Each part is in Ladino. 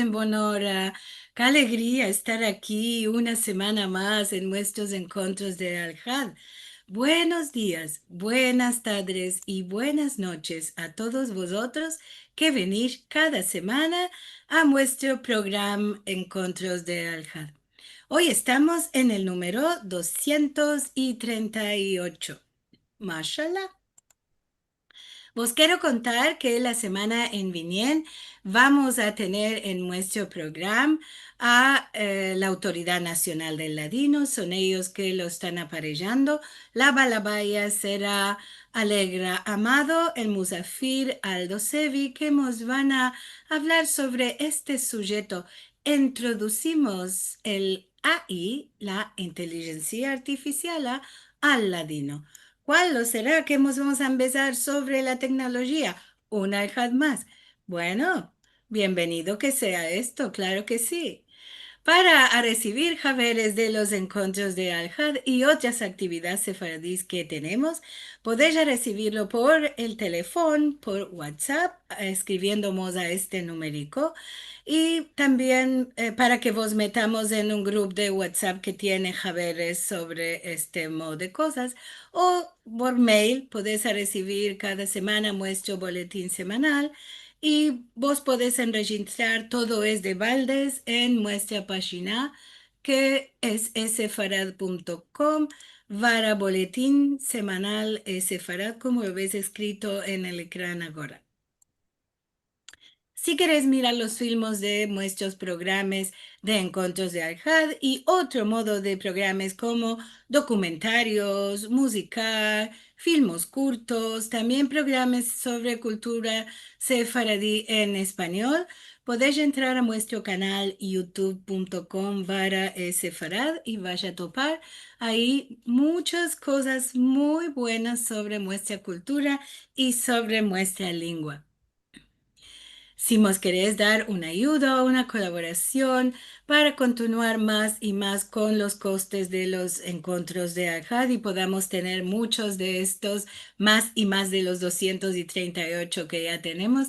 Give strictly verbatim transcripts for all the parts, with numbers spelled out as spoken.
en bona ora. Ke alegria estar aki una semana mas en muestros enkontros de Alhad. Buenos dias, buenas tadres i buenas noches a todos vozotros ke venish kada semana a muestro program Enkontros de Alhad. Oy estamos en el numero dosientos i trenta i ocho. Mashallah. Vos kero kontar ke la semana en vinien vamos a tener en muestro program a, eh, la Autoridad Nasional del Ladino, son eyos ke lo estan aparejando. La balabaya sera Alegra Amado, el muzafir Aldo Sevi, ke mos van a avlar sovre este sujeto. Introdusimos el A I, la intelijensia artifisial, al ladino. Kualo sera ke mos vamos a ambezar sovre la teknolojia? Una vez mas. Bueno, bienvenido ke sea esto, klaro ke si. Para a resivir haveres de los enkontros de Alhad i otras aktividades sefaradis ke tenemos, podesh a resivirlo por el telefon, por WhatsApp, eskriviendomos a este numeriko, i tambien, eh, para ke vos metamos en un grup de WhatsApp ke tiene haveres sovre este modo de kozas, o por mail, podesh a resivir kada semana muestro boletin semanal, i vos podesh enrejistrar, todo es de baldes, en muestra pajina, ke es sefarad punto com, vara boletin semanal, eh, sefarad, komo lo ves eskrito en el ekran agora. Si keres mirar los filmos de muestros programas de Enkontros de Alhad i otro modo de programas komo dokumentarios, muzika, filmos kurtos, tambien programas sovre kultura sefaradi en espanyol, podesh entrar a muestro kanal youtube punto com vara sefarad i vash a topar ayi munchas kozas muy buenas sovre muestra kultura i sovre muestra lengua. Si mos keres dar una ayuda o una kolaborasion para kontinuar mas i mas kon los kostes de los Enkontros de Alhad i podamos tener munchos de estos, mas i mas de los dosientos i trenta i ocho ke ya tenemos,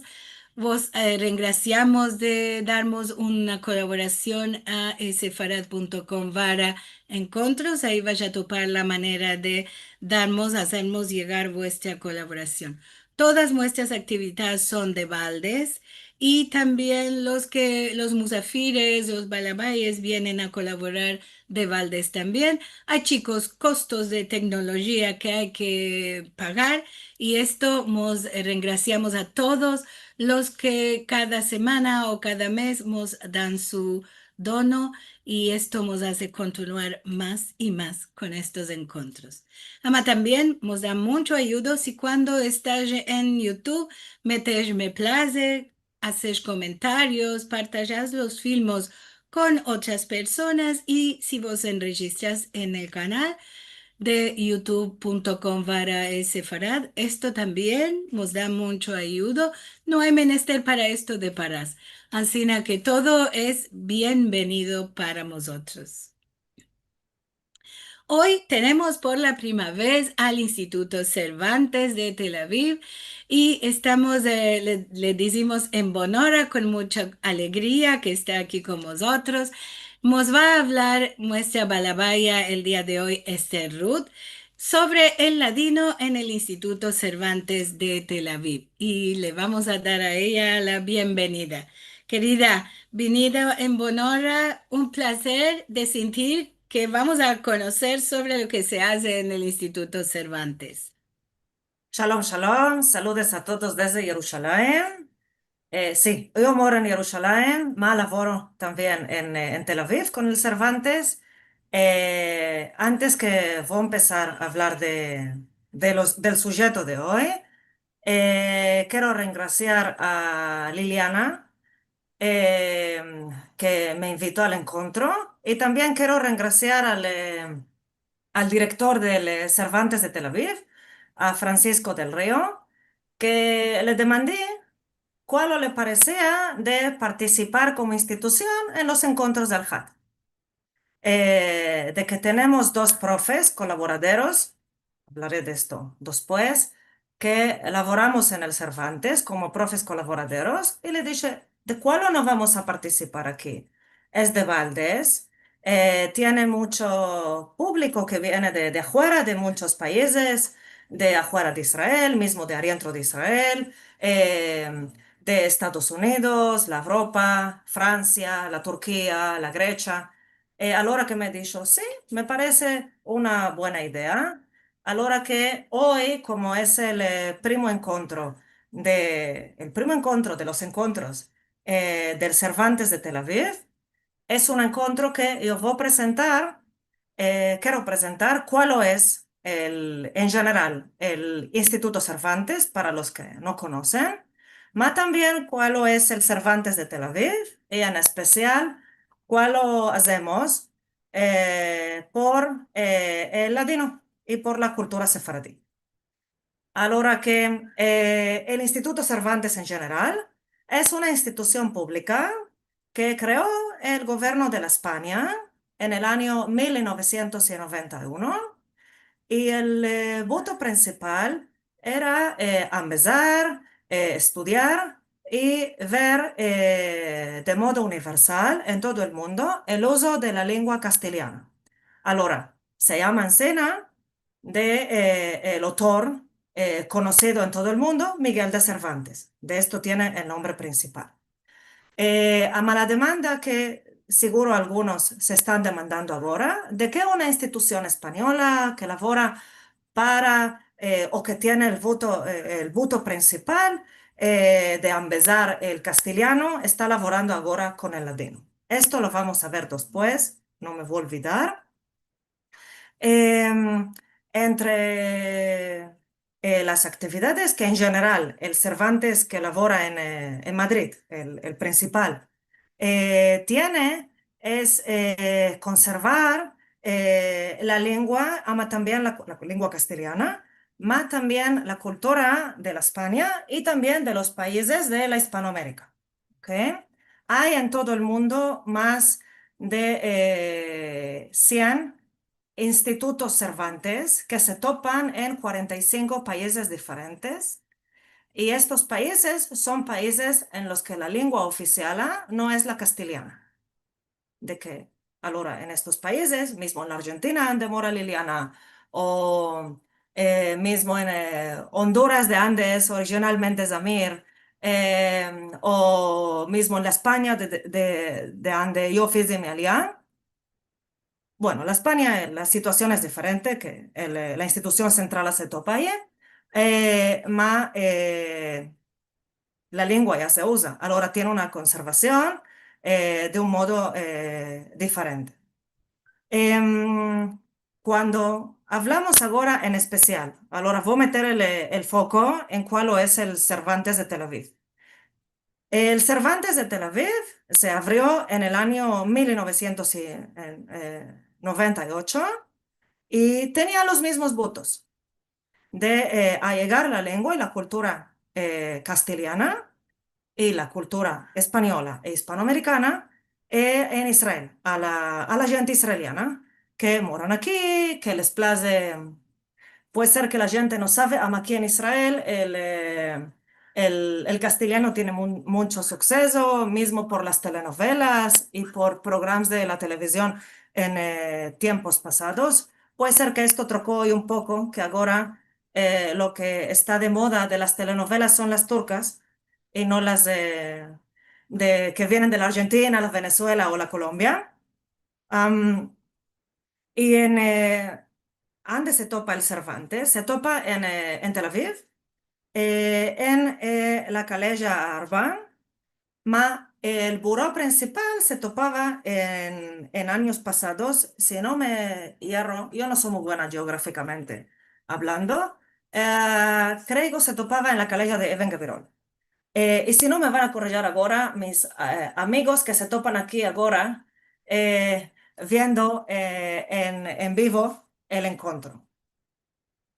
vos, eh, rengrasiamos de darmos una kolaborasion a sefarad punto com vara enkontros. Ayi vash a topar la manera de darmos, azermos yegar vuestra kolaborasion. Todas muestras aktividades son de baldes i tambien los ke, los muzafires, los balabayes vienen a kolaborar de baldes tambien. Ay chikos kostos de teknolojia ke ay ke pagar i esto mos, eh, rengrasiamos a todos los ke kada semana o kada mes mos dan su dono i esto mos aze kontinuar mas i mas kon estos enkontros. Ama tambien mos da muncho ayudo si kuando estash en youtube metesh me plaze, azesh komentarios, partajash los filmos kon otras personas i si vos enrejistras en el kanal de youtube punto com vara sefarad, esto tambien mos da muncho ayudo. No ay menester para esto de paras. Ansina ke todo es bienvenido para mozotros. Oy tenemos por la primera vez al Instituto Cervantes de Tel Aviv i estamos, eh, le, le dizimos en bona ora, kon muncha alegria ke esta aki kon mozotros. Mos va a avlar muestra balabaya el dia de oy, Esther Ruth, sovre el ladino en el Instituto Cervantes de Tel Aviv i le vamos a dar a eya la bienvenida. Kerida, vinida en bona ora, un plazer de sentir ke vamos a konoser sovre lo ke se aze en el Instituto Cervantes. Shalom, shalom, saludos a todos desde Yerushalayim. Eh, si, yo moro en Yerushalayim, ma lavoro tambien en, eh, en Tel Aviv kon el Cervantes. Eh, antes ke vo a empesar a avlar de, de los, del sujeto de oy, eh, kero rengrasiar a Liliana, eh, ke me invito al enkontro, i tambien kero rengrasiar al, eh, al direktor del, eh, Cervantes de Tel Aviv, a Francisco del Rio, ke le demandi kualo le paresia de partisipar komo institusion en los enkontros de Alhad. Eh, de ke tenemos dos profes kolaboradoros, avlare de esto despues, ke lavoramos en el Cervantes komo profes kolaboradoros, i le dishe, de kualo no vamos a partisipar aki? Es de baldes, eh, tiene muncho publiko ke viene de, de afuera, de munchos paizes, de afuera de Israel, mizmo de arientro de Israel, eh, de Estados Unidos, la Evropa, Fransia, la Turkia, la Gresia. Eh, alora ke me disho, si, me parese una buena idea. Alora ke oy, komo es el, eh, primo enkontro de, el primo enkontro de los enkontros, eh, del Cervantes de Tel Aviv, es un enkontro ke yo vo prezentar, eh, kero prezentar kualo es el, en jeneral, el Instituto Cervantes, para los ke no konosen, ma tambien kualo es el Cervantes de Tel Aviv, i en espesial kualo azemos, eh, por, eh, el ladino i por la kultura sefaradi. Alora ke, eh, el Instituto Cervantes en jeneral es una institusion publika ke kreo el governo de la Espanya en el anyo mil novesientos noventa i uno, i el, eh, buto prinsipal era, eh, ambezar, eh, estudiar i ver, eh, de modo universal en todo el mundo el uzo de la lengua kastiliana. Alora, se yama ansina de, eh, el otor, eh, konosido en todo el mundo, Miguel de Cervantes. De esto tiene el nombre prinsipal. Eh, ama la demanda ke siguro algunos se estan demandando agora, de ke una institusion espanyola ke lavora para, eh, o ke tiene el buto, eh, el buto prinsipal, eh, de ambezar el kastiliano, esta lavorando agora kon el ladino. Esto lo vamos a ver despues, no me vo a olvidar. Em, entre, eh, las aktividades ke en jeneral el Cervantes ke lavora en, eh, en Madrid, el, el prinsipal, eh, tiene es, eh, konservar, eh, la lengua, ama tambien la, la lengua kastiliana, ma tambien la kultura de la Espanya i tambien de los paizes de la Ispanoamerika. Ok? Ay en todo el mundo mas de, eh, sien institutos Cervantes ke se topan en kuarenta i sinko paizes diferentes, i estos paizes son paizes en los ke la lengua ofisiala no es la kastiliana. De ke, alora, en estos paizes, mizmo en la Arjentina, ande mora Liliana, o, eh, mizmo en, eh, Honduras, de ande es orijinalmente Zamir, eh, o mizmo en la Espanya, de, de, de, de ande yo fiz mi aliyá, bueno, la Espanya, eh, la situasion es diferente, ke el, eh, la institusion sentrala se topa ayi, eh, ma, eh, la lengua ya se uza, alora tiene una konservasion, eh, de un modo, eh, diferente. Em, kuando avlamos agora en espesial, alora vo a meter el, eh, el foko en kualo es el Cervantes de Tel Aviv. El Cervantes de Tel Aviv se avrio en el anyo mil novesientos i, en, eh, noventa i ocho i tenia los mizmos butos de, eh, ayegar la lengua i la kultura, eh, kastiliana i la kultura espanyola e ispanoamerikana, eh, en Israel, a la, a la djente israeliana ke moran aki, ke les plaze. Puede ser ke la djente no save, ama aki en Israel el, eh, el, el kastiliano tiene mun-, muncho sukseso, mizmo por las telenovelas i por programas de la televizion en, eh, tiempos pasados. Puede ser ke esto troko un poko, ke agora, eh, lo ke esta de moda de las telenovelas son las turkas i no las de, de, ke vienen de la Arjentina, la Venezuela o la Kolombia. Am, i en, eh, ande se topa el Cervantes? Se topa en, eh, en Tel Aviv, eh, en, eh, la kaleja Arba, ma el buro prinsipal se topava en, en anyos pasados, si no me yerro, yo no so muy buena jeografikamente avlando, eh, kreo se topava en la kaleja de Even Gevirol. Eh, i si no me van a korrijir agora mis, eh, amigos ke se topan aki agora, eh, viendo, eh, en, en bivo el enkontro.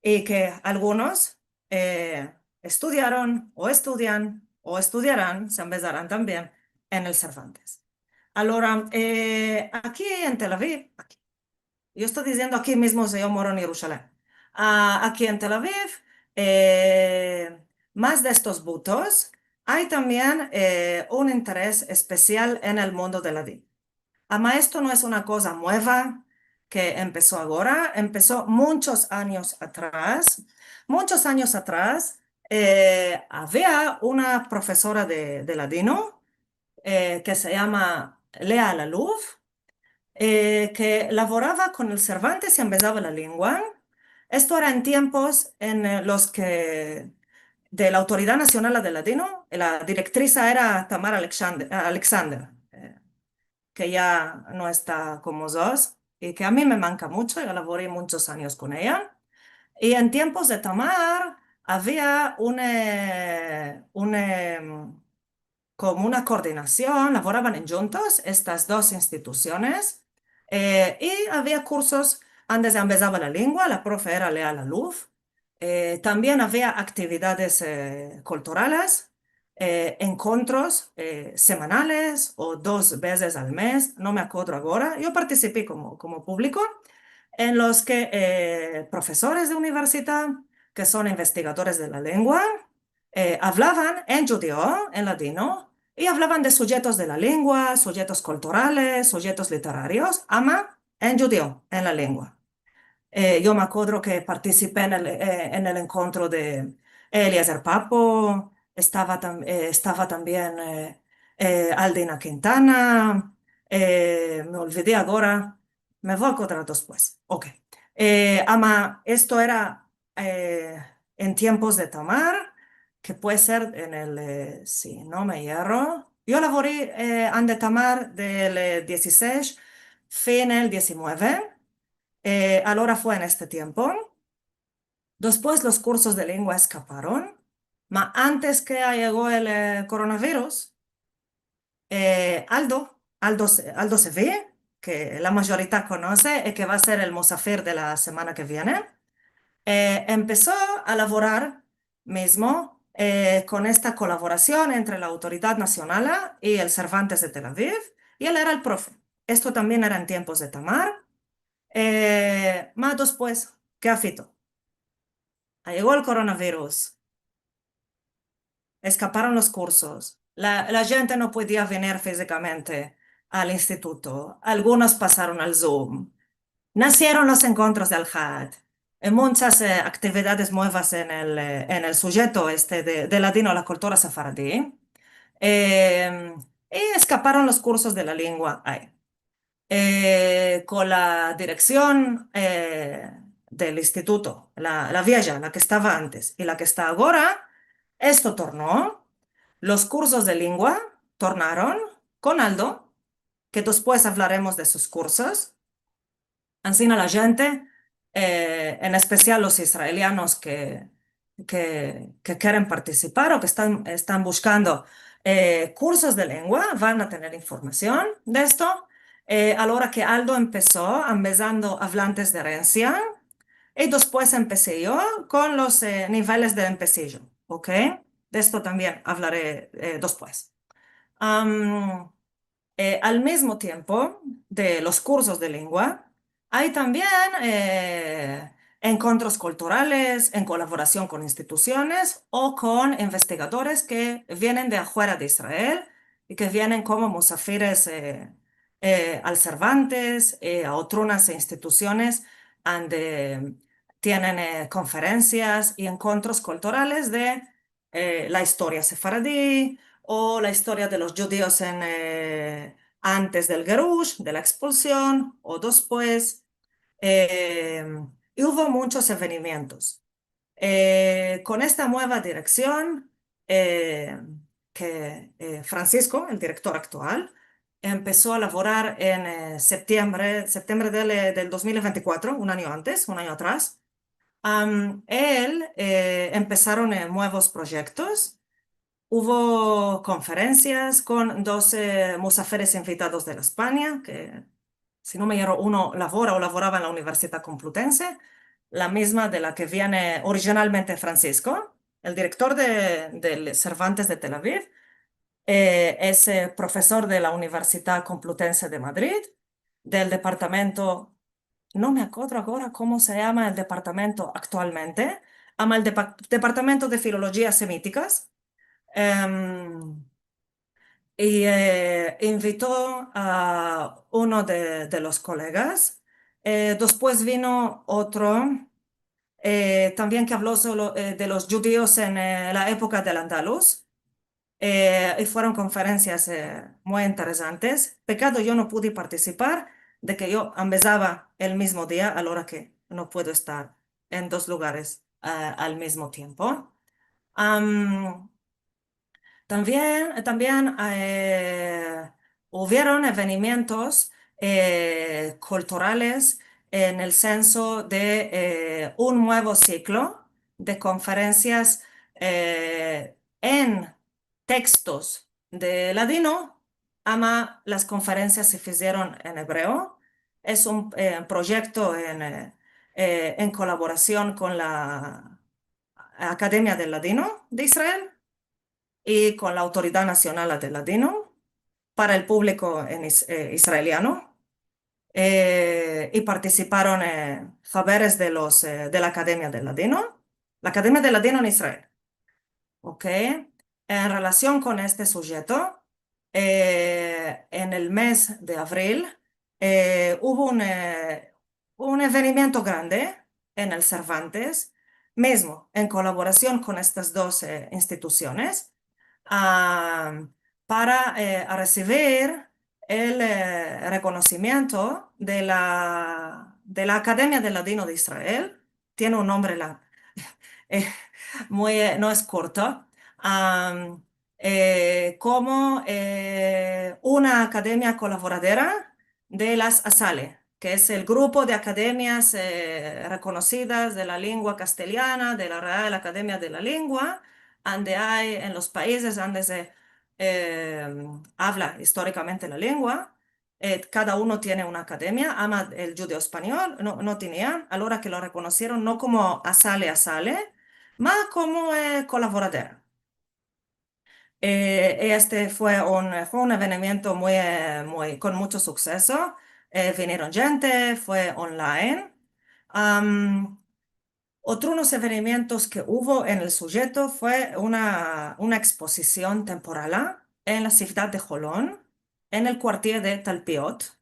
I ke algunos, eh, estudiaron o estudian o estudiaran, se ambezaran tambien en el Cervantes. Alora, eh, aki en Tel Aviv, aki, yo esto diziendo aki mizmo, si yo moro en Yerushalayim. Ah, aki en Tel Aviv, eh, mas de estos butos, ay tambien, eh, un interes espesial en el mundo del ladino. Ama esto no es una koza mueva ke empeso agora, empeso munchos anyos atras. Munchos anyos atras, eh, avia una profesora de, de ladino, eh, ke se yama Lea Laluf, eh, ke lavorava kon el Cervantes i ambezava la lengua. Esto era en tiempos en, eh, los ke de la Autoridad Nasional del Ladino, la direktrisa era Tamar Alexander, Alexander, eh, ke ya no esta kon mozotros i ke a mi me manka muncho, yo lavori munchos anyos kon eya. I en tiempos de Tamar avia un, eh, un, em, komo una koordinasion, lavoravan endjuntos estas dos institusiones, eh, i avia kursos ande se ambezava la lengua, la profe era Lea Laluf. Eh, tambien avia aktividades, eh, kulturales, eh, enkontros, eh, semanales o dos vezes al mez, no me akodro agora. Yo partisipi komo, komo publiko, en los ke, eh, profesores de universidad, ke son investigadores de la lengua, eh, avlavan en djudio, en ladino, i avlavan de sujetos de la lengua, sujetos kulturales, sujetos literarios, ama en djudio, en la lengua. Eh, yo me akodro ke partisipi en el, eh, en el enkontro de Eliezer Papo, estava tam-, eh, estava tambien, eh, eh, Aldina Quintana, eh, me olvidi agora, me vo a akodrar despues. Ok. Eh, ama esto era, eh, en tiempos de Tamar, ke puede ser en el, eh, si no me yerro. Yo lavori, eh, ande Tamar del, eh, dizisesh fin el dizinueve. Eh, alora fue en este tiempo. Despues los kursos de lengua eskaparon, ma antes ke ayego el, eh, koronavirus, eh, Aldo, Aldo Se-, Aldo Sevi, ke la mayorita konose i ke va a ser el musafir de la semana ke viene, eh, empeso a lavorar mizmo, eh, kon esta kolaborasion entre la Autoridad Nasionala i el Cervantes de Tel Aviv, i el era el profe. Esto tambien era en tiempos de Tamar. Eh, ma despues, ke afito? Ayego el koronavirus. Eskaparon los kursos. La, la djente no podia venir fizikamente al instituto. Algunos pasaron al Zoom. Nasieron los enkontros del Had. I munchas, eh, aktividades muevas en el, eh, en el sujeto este de, de ladino, la kultura sefaradi. Em, i eskaparon los kursos de la lengua ay. Eh, kon la direksion, eh, del instituto, la, la vieja, la ke estava antes i la ke esta agora, esto torno, los kursos de lengua tornaron kon Aldo, ke despues avlaremos de sus kursos. Ansina la djente, eh, en espesial los israelianos ke, ke, ke keren partisipar o ke estan, estan bushkando, eh, kursos de lengua, van a tener informasion de esto. Eh, alora ke Aldo empeso ambezando avlantes de erensia, i despues empesi yo kon los, eh, niveles de empesijo, ok? De esto tambien avlare, eh, despues. Am, eh, al mizmo tiempo de los kursos de lengua, ay tambien, eh, enkontros kulturales en kolaborasion kon institusiones o kon investigadores ke vienen de afuera de Israel i ke vienen komo musafires, eh, eh, al Cervantes, eh, a otrunas institusiones ande tienen, eh, konferensias i enkontros kulturales de eh, la istoria sefaradi o la istoria de los djudios en, eh, antes del gerush, de la ekspulsion o despues. Eh, i uvo munchos evenimientos. Eh, kon esta mueva direksion, eh, ke, eh, Francisco, el direktor aktual, empeso a lavorar en, eh, septiembre, septiembre del, eh, del dos mil ventikuatro, un anyo antes, un anyo atras. Am, el, eh, empesaron, eh, muevos proyektos. Uvo konferensias kon dos, eh, musafires invitados de la Espanya, ke, si no me yerro, uno lavora o lavorava en la Universidad Complutense, la mizma de la ke viene orijinalmente Francisco, el direktor de, del Cervantes de Tel Aviv, eh, es, eh, profesor de la Universidad Complutense de Madrid, del departamento, no me akodro agora komo se yama el departamento aktualmente, ama el depa-, departamento de filolojias semitikas, Em, i, e, invito a uno de, de los kolegas. E, despues vino otro, e, tambien ke avlo solo, e, de los djudios en, e, la epoka del Andalus. E, i fueron konferensias, e, muy interesantes. Pekado yo no pudi partisipar, de ke yo ambezava el mizmo dia, a la ora ke no puedo estar en dos lugares, e, al mizmo tiempo. Am, tambien, tambien, e, uvieron evenimientos, e, kulturales en el senso de, e, un muevo siklo de konferensias, e, en tekstos de ladino, ama las konferensias se fizieron en ebreo. Es un, e, proyekto en, e, e, en kolaborasion kon la Akademia del Ladino de Israel i kon la Autoridad Nasional del Ladino para el publiko en is-, e, israeliano. E, i partisiparon, e, haberes de los, e, de la Akademia del Ladino, la Akademia del Ladino en Israel. Ok? En relasion kon este sujeto, e, en el mez de avril, e, uvo un, e, un evenimiento grande en el Cervantes, mizmo en kolaborasion kon estas dos, e, institusiones, a, para, e, a resivir el, e, rekonosimiento de la, de la Akademia del Ladino de Israel. Tiene un nombre la-, e, muy, e, no es kurto, am, e, komo, e, una akademia kolaboradora de las ASALE, ke es el grupo de akademias, e, rekonosidas de la lengua kasteliana, de la Real Akademia de la Lengua, ande ay en los paizes ande se, e, avla istorikamente la lengua, e, kada uno tiene una akademia, ama el djudeo-espanyol no, no tenia, a la ora ke lo rekonosieron no komo ASALE, ASALE, ma komo, e, kolaboradora. E, este fue un, fue un evenimiento muy, e, muy, kon muncho sukseso. E, vinieron djente, fue online. Am, otrunos evenimientos ke uvo en el sujeto fue una, una ekspozision temporala en la sivdad de Holon, en el kuartier de Talpiot.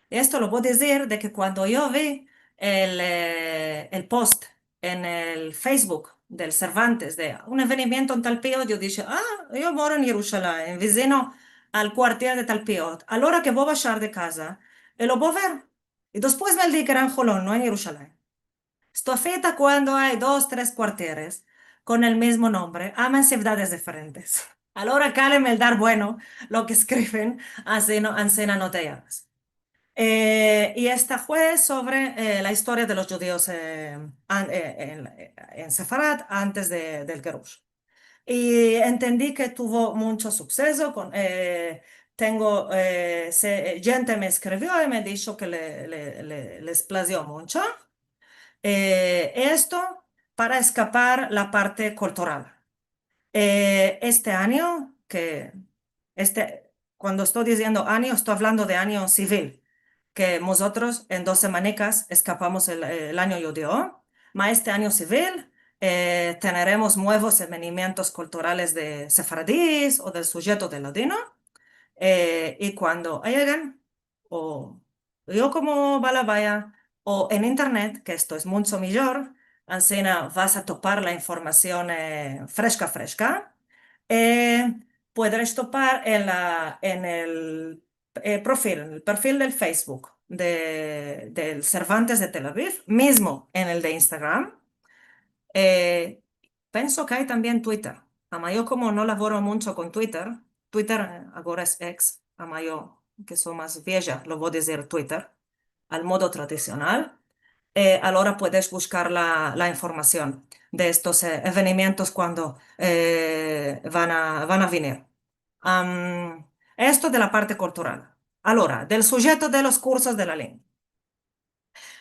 Esto lo vo a dizir de ke kuando yo vi el, e, el post en el Facebook del Cervantes de un evenimiento en Talpiot, yo dishe, "A, yo moro en Yerushalayim, vizino al kuartier de Talpiot. A la ora ke vo a bashar de kaza, e lo vo a ver." I despues me di ke era en Holon, no en Yerushalayim. Esto afekta kuando ay dos, tres kuartieres kon el mizmo nombre, ama en sivdades diferentes. A la ora kale meldar bueno lo ke eskriven, ansina, ansina no te yavas. E, i esta fue sovre, e, la istoria de los djudios, e, an-, e, en, en Sefarad antes de, del gerush. I entendi ke tuvo muncho sukseso kon, e, tengo, e, se, e, djente me eskrivio i me disho ke le, le, le, les plazio muncho. E, esto para eskapar la parte kultural. E, este anyo, ke, este, kuando esto diziendo anyo, esto avlando de anyo sivil, ke mozotros en dos semanikas eskapamos el, el anyo djudeo, ma este anyo sivil, e, teneremos muevos evenimientos kulturales de sefaradis o del sujeto de ladino, e, i kuando yeguen, o yo komo balabaya, o en internet, ke esto es muncho mijor, ansina vas a topar la informasion, e, freshka, freshka, e, puedres topar en la, en el, e, perfil, en el perfil del Facebook de, del Cervantes de Tel Aviv, mizmo en el de Instagram, e, penso ke ay tambien Twitter. Ama yo komo no lavoro muncho kon Twitter, Twitter, e, agora es X, ama yo ke so mas vieja, lo vo a dizir Twitter, al modo tradisional, e, a la ora puedes bushkar la, la informasion de estos, e, evenimientos kuando, e, van a, van a vinir. Am, esto de la parte kultural. A la ora, del sujeto de los kursos de la lengua.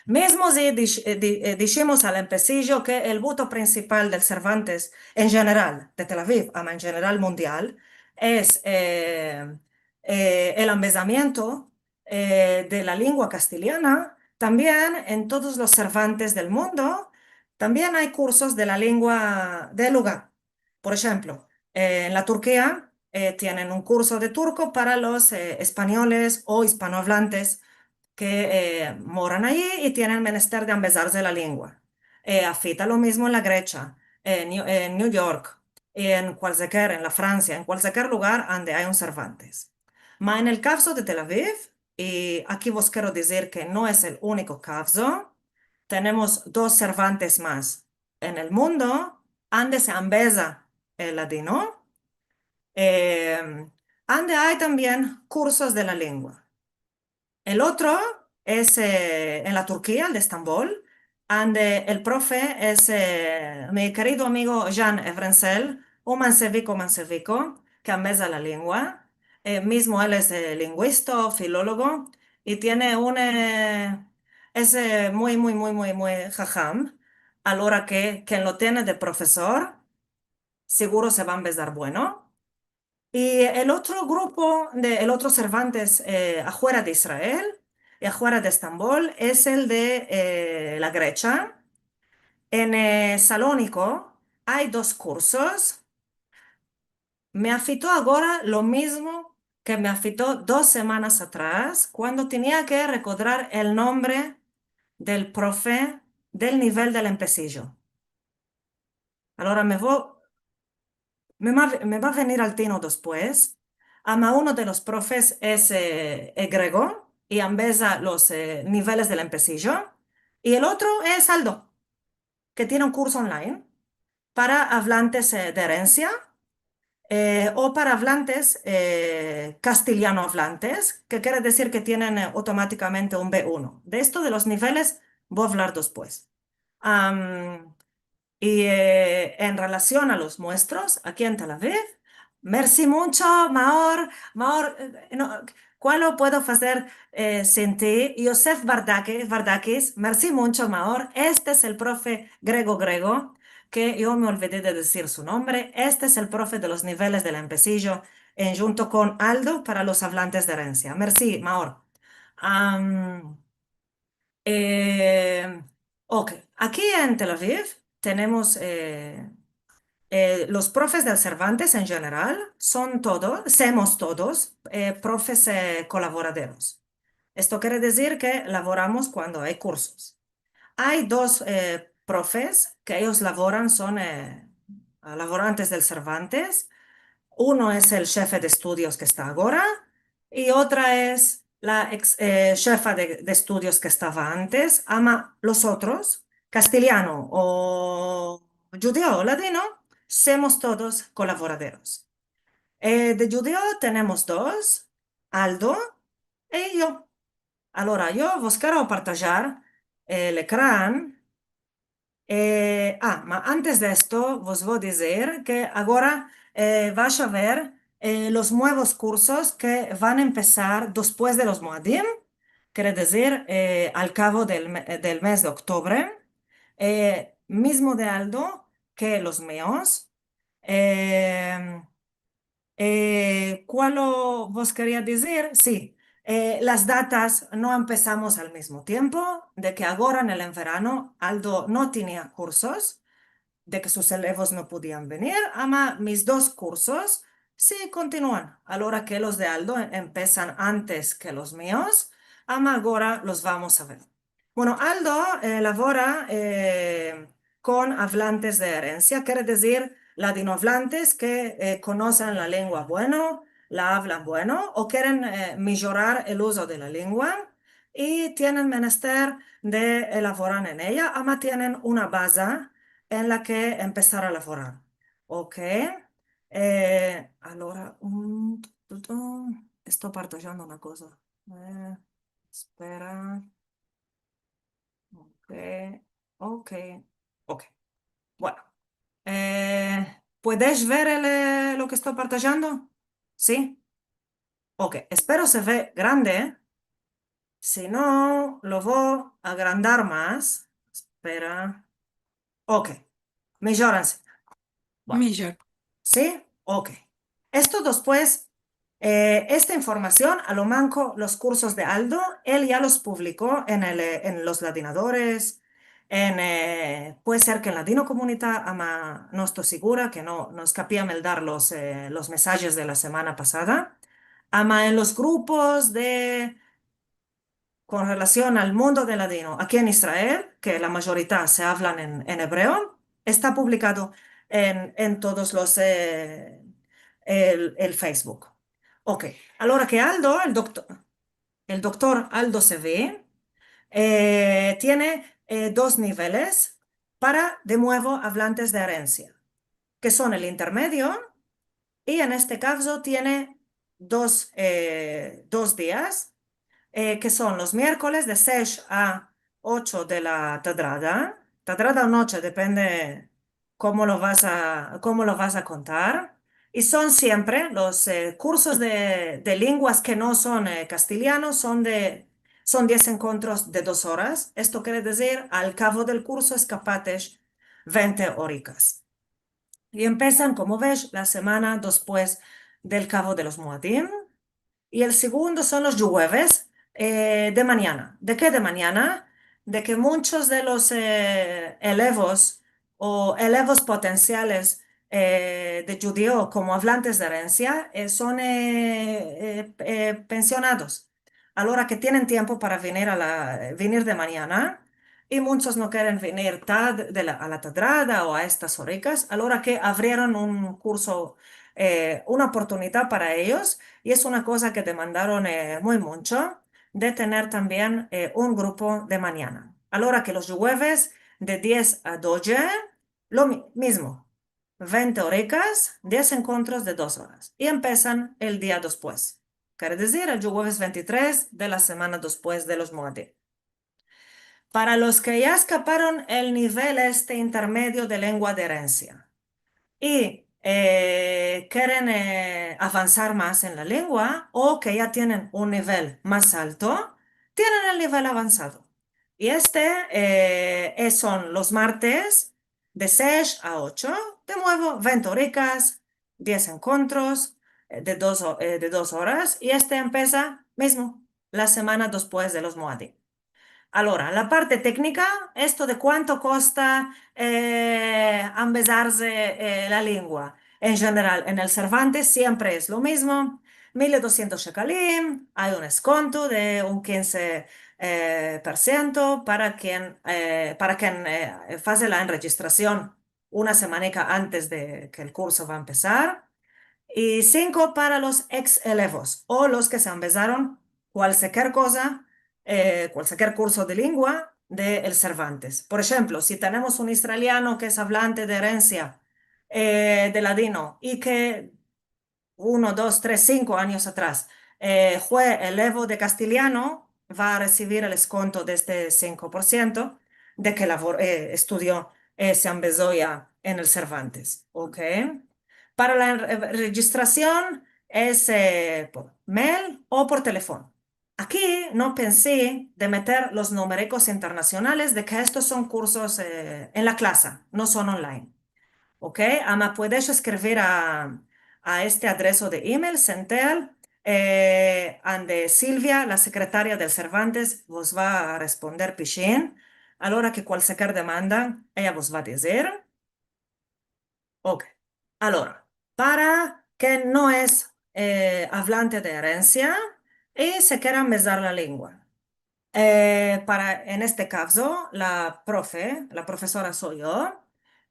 Mizmo si dish-, e, di-, e, dishimos al empesijo ke el buto prinsipal del Cervantes, en jeneral, de Tel Aviv, ama en jeneral mundial, es, e, e, el ambezamiento, e, de la lengua kasteliana, tambien en todos los Cervantes del mundo, tambien ay kursos de la lengua del lugar. Por enshemplo, Eh, en la Turkia, eh, tienen un kurso de turko para los, eh, espanyoles o ispanoavlantes ke, eh, moran ayi i tienen menester de ambezarse la lengua. Eh, afita lo mizmo en la Grecha, en New, en New York, en kualkier, en la Fransia, en kualkier lugar ande ay un Cervantes. Ma en el kavzo de Tel Aviv, i aki vos kero dizir ke no es el uniko kavzo, tenemos dos Cervantes mas en el mundo, ande se ambeza el ladino, em, ande ay tambien kursos de la lengua. El otro es, eh, en la Turkia, el de Estambol, ande el profe es, eh, mi kerido amigo Jean Evrensel, un manseviko, manseviko, ke ambeza la lengua. Eh, mizmo el es, eh, linguista, filologo, i tiene un, eh, es, eh, muy, muy, muy, muy, muy haham, a la ora ke, ken lo tiene de profesor, seguro se va a ambezar bueno. I el otro grupo, de, el otro Cervantes, eh, afuera de Israel i afuera de Estambol es el de, eh, la Grecha. En, eh, Salóniko ay dos kursos. Me afito agora lo mizmo ke me afito dos semanas atras, kuando tenia ke rekodrar el nombre del profe del nivel del empesijo. Alora me vo, me va, me va a venir al tino despues. Ama uno de los profes es, eh, eh, grego i ambeza los, eh, niveles del empesijo. I el otro es Aldo, ke tiene un kurso online para avlantes, eh, de erensia, eh, o para avlantes, eh, kastiliano avlantes, ke kere dizir ke tienen, eh, avtomatikamente un B uno. De esto de los niveles vo a avlar despues. Am, i, eh, en relasion a los muestros, aki en Tel Aviv, mersi muncho, Maor, Maor, eh, no, kualo puedo fazer, eh, sin ti? Yosef Bardaki-, Bardakis, mersi muncho, Maor. Este es el profe grego, grego, ke yo me olvidi de dizir su nombre. Este es el profe de los niveles del empesijo, enjunto kon Aldo para los avlantes de erensia. Mersi, Maor. Am, Eh, ok, aki en Tel Aviv tenemos, eh, eh, los profes del Cervantes en jeneral, son todos, semos todos, eh, profes, eh, kolaboraderos. Esto kere dizir ke lavoramos kuando ay kursos. Ay dos, eh, profes ke eyos lavoran, son, eh, lavorantes del Cervantes. Uno es el shefe de estudios ke esta agora, i otra es la eks-, eh, shefa de, de estudios ke estava antes, ama los otros, kastiliano o djudeo o ladino, semos todos kolaboraderos. Eh, de djudeo tenemos dos, Aldo i yo. Alora, yo vos kero partajar el ekran. Eh, ah, ma antes de esto, vos vo dizir ke agora, eh, vash a ver, eh, los muevos kursos ke van a empesar despues de los Moadim, kere dizir, eh, al kavo del me-, del mez de oktubre, eh, mizmo de Aldo ke los mios. Eh, Eh, kualo vos keria dizir? Si, eh, las datas no empesamos al mizmo tiempo, de ke agora en el enverano Aldo no tenia kursos, de ke sus elevos no podian venir, ama mis dos kursos si kontinuan, alora ke los de Aldo empesan antes ke los mios, ama agora los vamos a ver. Bueno, Aldo, eh, lavora, eh, kon avlantes de erensia, kere dizir ladinoavlantes ke, eh, konosen la lengua bueno, la avlan bueno, o keren, eh, mijorar el uzo de la lengua, i tienen menester de, eh, lavorar en eya, ama tienen una baza en la ke empesar a lavorar. Ok? Eh, alora, un, tu, tu, tu, esto partajando una koza. Eh, espera. Ok, ok, ok. Bueno. Eh, puedesh ver el, eh, lo ke esto partajando? Si? Ok, espero se ve grande, eh. Si no, lo vo a agrandar mas. Espera. Ok. Mijor ansi. Bueno. Mijor. Si? Ok. Esto despues, eh, esta informasion, a lo manko los kursos de Aldo, el ya los publiko en el, eh, en Los Ladinadores, en, eh, puede ser ke en Ladinokomunita, ama no esto sigura, ke no, no eskapi a meldar los, eh, los mesajes de la semana pasada, ama en los grupos de, kon relasion al mundo de ladino, aki en Israel, ke la majorita se avlan en, en ebreo, esta publikado en, en todos los, eh, el, el Facebook. Ok, alora ke Aldo, el doktor, el doktor Aldo Sevi, eh, tiene, eh, dos niveles para, de muevo, avlantes de erensia, ke son el intermedio, i en este kavzo tiene dos, eh, dos dias, eh, ke son los mierkoles de sesh a ocho de la tadrada, tadrada o noche, depende komo lo vas a, komo lo vas a kontar. I son siempre los, eh, kursos de, de lenguas ke no son, eh, kastiliano, son de, son diez enkontros de dos oras. Esto kere dizir, al kavo del kurso es ke pagesh vente orikas. I empesan, komo ves, la semana despues del kavo de los Moadim. I el segundo son los djueves, eh, de manyana. De ke de manyana? De ke munchos de los, eh, elevos o elevos potensiales, eh, de djudeo komo avlantes de erensia, eh, son, eh, eh, eh, pensionados. Alora ke tienen tiempo para venir a la, venir de manyana, i munchos no keren venir tad-, de la, a la tadrada o a estas orikas, alora ke avrieron un kurso, eh, una oportunidad para eyos, i es una koza ke demandaron, eh, muy muncho, de tener tambien, eh, un grupo de manyana. Alora ke los djueves de diez a doje, lo mi-, mizmo, vente orikas, diez enkontros de dos oras, i empesan el dia despues, kere dizir, el djueves ventitres de la semana despues de los Moadim. Para los ke ya eskaparon el nivel este intermedio de lengua de erensia i, eh, keren, eh, avansar mas en la lengua o ke ya tienen un nivel mas alto, tienen el nivel avansado. I este, eh, eh, son los martes de sesh a ocho, de muevo, vente orikas, diez enkontros, eh, de dos o-, eh, de dos oras, i este empesa mizmo la semana despues de los Moadim. Alora, la parte teknika, esto de kuanto kosta, eh, ambezarze, eh, la lengua. En jeneral, en el Cervantes siempre es lo mizmo, mil i dosientos shekalim, ay un eskonto de un kinze, eh, por siento para ken, eh, para ken, eh, faze la enrejistrasion una semanika antes de ke el kurso va a empesar, i sinko para los eks-elevos o los ke se ambezaron kualseker koza, eh, kualseker kurso de lengua de el Cervantes. Por enshemplo, si tenemos un israeliano ke es avlante de erensia, eh, de ladino i ke uno, dos, tres, sinko anyos atras, eh, fue elevo de kastiliano, va a resivir el eskonto de este sinko por siento de ke lavor-, eh, estudio, eh, se ambezo ya en el Cervantes, ok? Para la re-, rejistrasion es, eh, por mail o por telefono. Aki no pensi de meter los numerikos internasionales de ke estos son kursos, eh, en la klasa, no son online. Ok? Ama puedes eskrivir a, a este adreso de email, Sentel, eh, ande Silvia, la sekretaria del Cervantes, vos va a responder pishin. Alora ke kualseker demanda, eya vos va a dizir. Ok. Alora, para ken no es, eh, avlante de erensia i se kere ambezar la lengua. Eh, para, en este kavzo, la profe, la profesora so yo,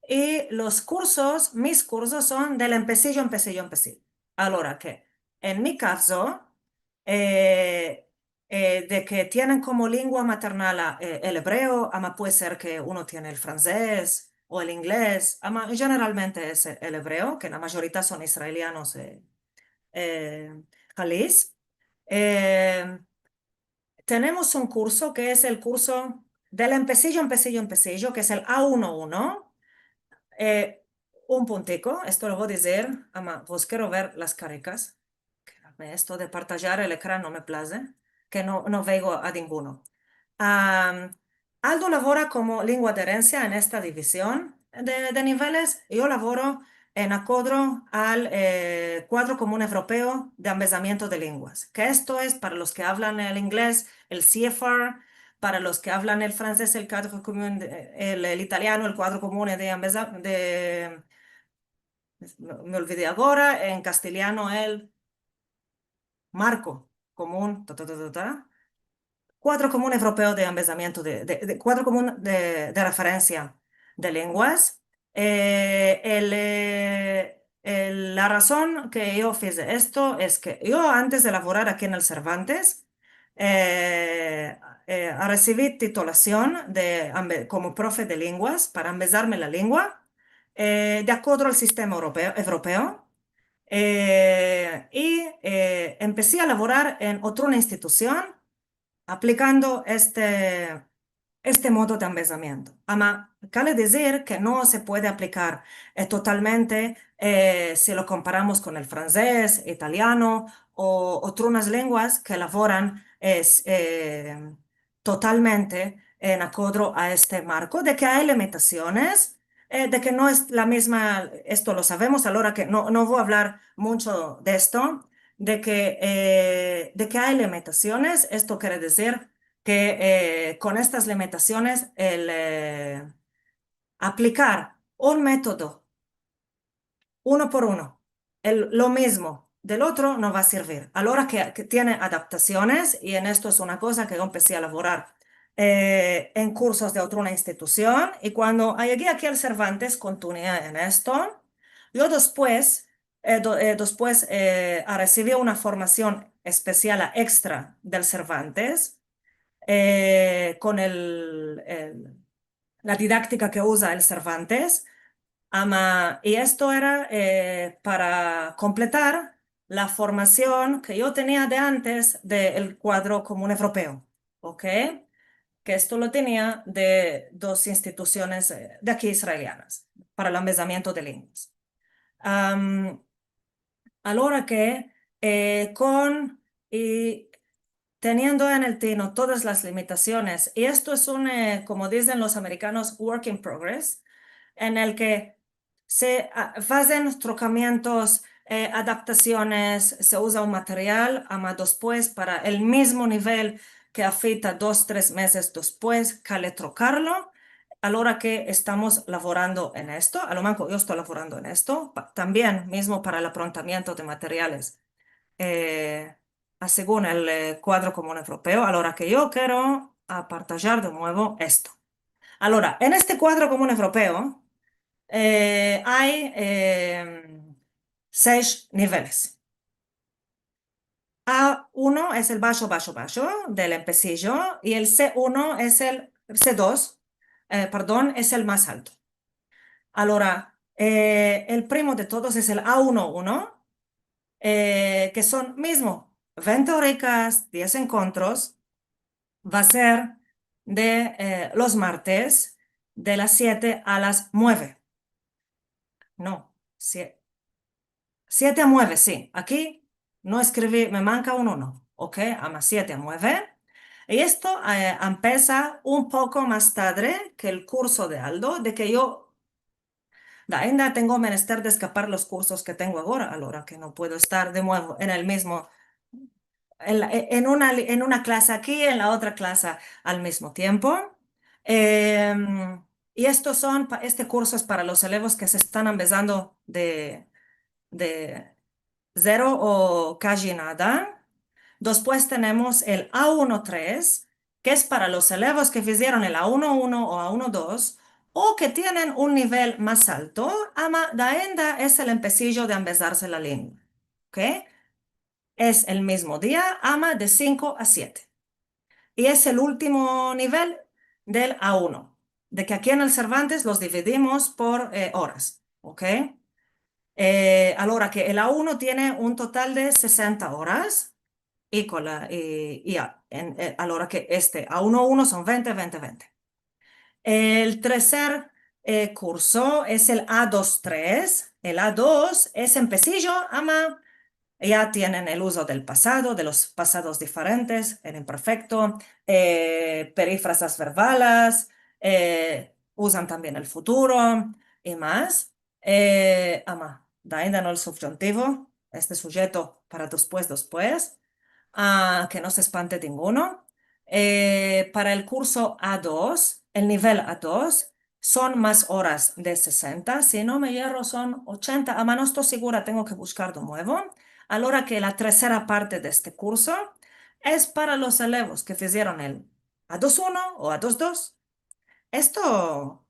i los kursos, mis kursos son del empesijo, empesijo, empesijo. Alora ke, en mi kavzo, eh, eh, de ke tienen komo lengua maternal a, eh, el ebreo, ama puede ser ke uno tiene el franses o el inglez, ama jeneralmente es el ebreo, ke la majorita son israelianos, eh, eh, halis. Eh, tenemos un kurso ke es el kurso del empesijo, empesijo, empesijo, ke es el A uno uno. Eh, un puntiko, esto lo vo a dizir, ama vos kero ver las karikas. Esto de partajar el ekran no me plaze, ke no, no veo a dinguno. Am, Aldo lavora komo lengua de erensia en esta divizion de, de niveles. Yo lavoro en akodro al, eh, Kuadro Komun Evropeo de Ambezamiento de Lenguas, ke esto es para los ke avlan el inglez, el CEFAR, para los ke avlan el fransez, el kuadro komun de, el, el italiano, el kuadro komun de ambeza-, de, me, me olvidi agora, en kastelyano, el marko komun, ta, ta, ta, ta, ta. Kuadro komun evropeo de ambezamiento de, de, de kuadro komun de, de referensia de lenguas. Eh, el, eh, el, la razon ke yo fize esto es ke yo, antes de lavorar aki en el Cervantes, eh, eh, resivi titulasion de ambe-, komo profe de lenguas para ambezarme la lengua, eh, de akodro al sistema evropeo, evropeo. Eh, i, eh, empesi a lavorar en otruna institusion aplikando este, este modo de ambezamiento. Ama, kale dizir ke no se puede aplikar, eh, totalmente, eh, si lo komparamos kon el fransez, italiano o otrunas lenguas ke lavoran, es, eh, totalmente en akodro a este marko, de ke ay limitasiones, eh, de ke no es la mizma, esto lo savemos, alora ke no, no vo a avlar muncho de esto, de ke, eh, de ke ay limitasiones, esto kere dizir ke, eh, kon estas limitasiones, el, eh, aplikar un metodo uno por uno, el, lo mizmo del otro no va a servir. Alora ke, ke tiene adaptasiones, i en esto es una koza ke yo empesi a lavorar, eh, en kursos de otruna institusion, i kuando ayegi aki al Cervantes, kontinué en esto. Yo despues, eh, do-, eh, despues, eh, a resivi una formasion espesial, a ekstra del Cervantes, eh, kon el, el, la didaktika ke uza el Cervantes, ama, i esto era, eh, para kompletar la formasion ke yo tenia de antes del kuadro komun evropeo, ok? Ke esto lo tenia de dos institusiones, eh, de aki israelianas, para el ambezamiento de lenguas. Am, alora ke, eh, kon, i teniendo en el tino todas las limitasiones, i esto es un, eh, komo dizen los amerikanos, work in progress, en el ke se, a, azen trokamientos, eh, adaptasiones, se uza un material, ama despues para el mizmo nivel ke afita dos, tres mezes despues, kale trokarlo, alora ke estamos lavorando en esto, a lo manko yo esto lavorando en esto, pa-, tambien mizmo para el aprontamiento de materiales, eh, a segun el, eh, kuadro komun evropeo, alora ke yo kero apartajar de muevo esto. Alora, en este kuadro komun evropeo, eh, ay, eh, sesh niveles. A uno es el basho, basho, basho del empesijo, i el se uno es el, se dos, eh, pardon, es el mas alto. Alora, eh, el primo de todos es el a uno uno, eh, ke son mizmo vente orikas, diez enkontros, va a ser de, eh, los martes de las siete a las mueve. No, sie-, siete a mueve, si. Aki no eskrivi, me manka un uno, ok, ama siete a mueve. I esto, eh, empesa un poko mas tadre ke el kurso de Aldo, de ke yo, da, ainda tengo menester de eskapar los kursos ke tengo agora, alora ke no puedo estar de muevo en el mizmo, en la, en una li-, en una klase aki, en la otra klase al mizmo tiempo. Em, i estos son pa-, este kurso es para los elevos ke se estan ambezando de, de zero o kaji nada. Despues tenemos el a uno tres, ke es para los elevos ke fizieron el a uno uno o a uno dos, o ke tienen un nivel mas alto, ama da ainda es el empesijo de ambezarse la lengua, ok? Es el mizmo dia, ama de sinko a siete. I es el ultimo nivel del a uno, de ke aki en el Cervantes los dividimos por, eh, oras, ok? Eh, alora ke el a uno tiene un total de sesenta oras, i kon la, i, i a, en, eh, alora ke este a uno uno son vente, vente, vente. El terser, eh, kurso es el a dos tres. El a dos es empesijo, ama ya tienen el uzo del pasado, de los pasados diferentes, el imperfekto, eh, perifrazas verbalas, eh, uzan tambien el futuro i mas. Eh, ama, da ainda no el subjuntivo, este sujeto para despues, despues, a, ke no se espante ninguno. Eh, para el kurso A dos, el nivel A dos, son mas oras de sesenta, si no me yerro son ochenta, ama no esto sigura, tengo ke bushkar de muevo. Alora ke la tersera parte de este kurso es para los elevos ke fizieron el A dos uno o A dos dos. Esto,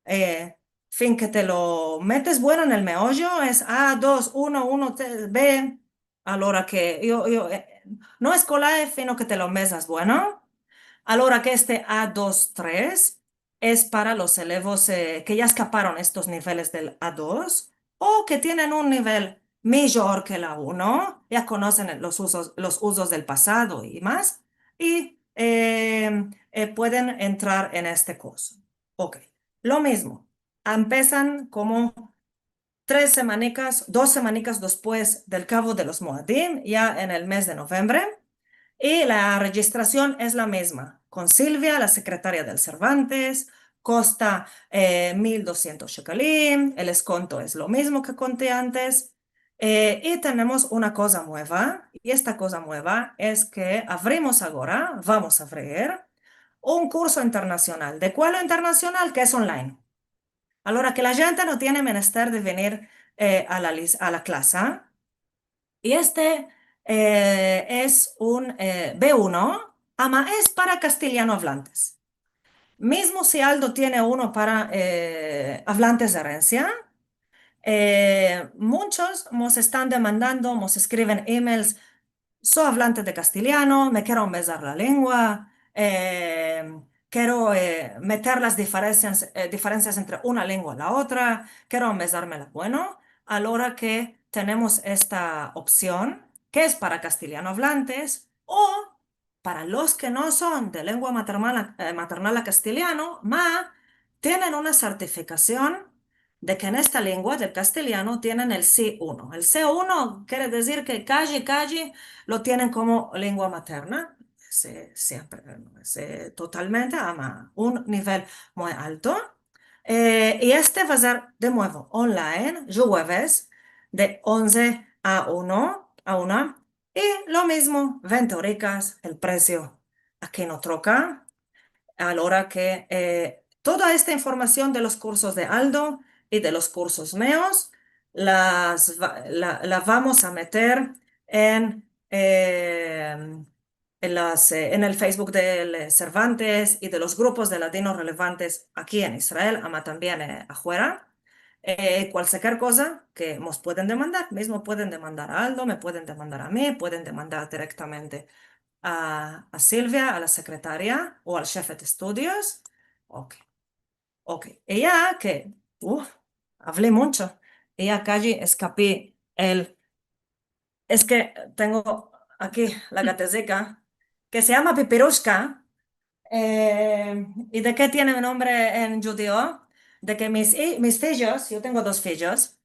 eh, fin ke te lo metes bueno en el meoyo, es A dos uno uno te-, B, alora ke yo, yo, eh, no es kolae, fino ke te lo mezas bueno. Alora ke este A dos tres es para los elevos, eh, ke ya eskaparon estos niveles del A dos o ke tienen un nivel mijor ke el A uno, ya konosen los uzos, los uzos del pasado i mas, i, eh, eh, pueden entrar en este kurso. Ok, lo mizmo, empesan komo tres semanikas, dos semanikas despues del kavo de los Moadim, ya en el mez de novembre, i la rejistrasion es la mizma, kon Silvia, la sekretaria del Cervantes, kosta, eh, mil dosientos shekalim, el eskonto es lo mizmo ke konti antes, eh, i tenemos una koza mueva, i esta koza mueva es ke avrimos agora, vamos a avrir un kurso internasional. De kualo internasional? Ke es online. Alora ke la djente no tiene menester de venir, eh, a la lis-, a la klasa. I este, eh, es un, eh, B uno, ama es para kastiliano avlantes. Mizmo si Aldo tiene uno para, eh, avlantes de erensia, eh, munchos mos estan demandando, mos eskriven emails, so avlante de kastiliano, me kero ambezar la lengua, eh, kero, eh, meter las diferensias, eh, diferensias entre una lengua i la otra, kero ambezarmela. Bueno, alora ke tenemos esta opsion, ke es para kastiliano avlantes o para los ke no son de lengua maternal, eh, maternal a kastiliano, ma tienen una sertifikasion de ke en esta lengua del kastiliano tienen el C uno. El C uno kere dizir ke kaji, kaji lo tienen komo lengua materna. Se, siempre, no es, eh, totalmente, ama un nivel muy alto. Eh, i este va a ser de muevo online, djueves, de onze a uno, a una. I lo mizmo, vente orikas, el presio aki no troka. Alora ke, eh, toda esta informasion de los kursos de Aldo i de los kursos meos las va-, la, la vamos a meter en, eh, en las, eh, en el Facebook del, eh, Cervantes i de los grupos de ladino relevantes aki en Israel, ama tambien, eh, afuera. Eh, kualsiker koza ke mos pueden demandar, mizmo pueden demandar a Aldo, me pueden demandar a mi, pueden demandar direktamente a, a Silvia, a la sekretaria o al shefe de estudios. Ok. Ok. I ya ke, uf, avli muncho. I ya kaji eskapi el, es ke tengo aki la gatezika, ke se yama Pipirushka, eh, i de ke tiene nombre en djudeo? De ke mis i-, mis fijos, yo tengo dos fijos,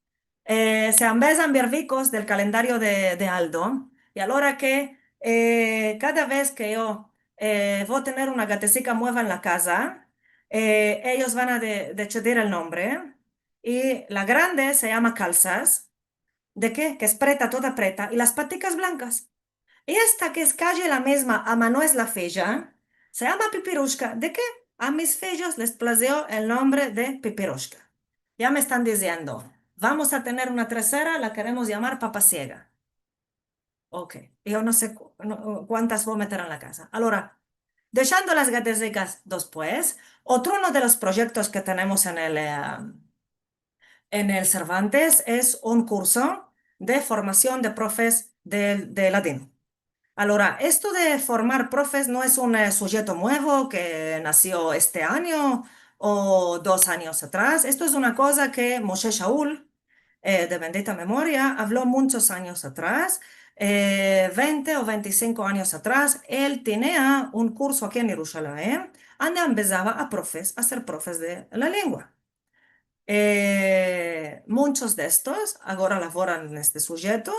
eh, se ambezan birvikos del kalendario de, de Aldo, i alora ke, eh, kada vez ke yo, eh, vo a tener una gatezika mueva en la kaza, eh, eyos van a de-, desidir el nombre, i la grande se yama Kalsas, de ke, ke es preta, toda preta, i las patikas blankas. I esta ke es kaji la mizma, ama no es la fija, se yama Pipirushka. De ke? A mis fijos les plazio el nombre de Pipirushka. Ya me estan diziendo, vamos a tener una tersera, la keremos yamar Papa Siega. Ok, yo no se ku-, no, kuantas vo a meter en la kaza. Alora, deshando las gatezikas despues, otro uno de los proyektos ke tenemos en el, eh, en el Cervantes es un kurso de formasion de profes de, de ladino. Alora, esto de formar profes no es un, eh, sujeto muevo ke nasio este anyo o dos anyos atras. Esto es una koza ke Moshe Shaul, eh, de bendita memoria, avlo munchos anyos atras, eh, vente o vente i sinko anyos atras, el tenia un kurso aki en Yerushalayim, ande ambezava a profes a ser profes de la lengua. Eh, munchos de estos agora lavoran en este sujeto,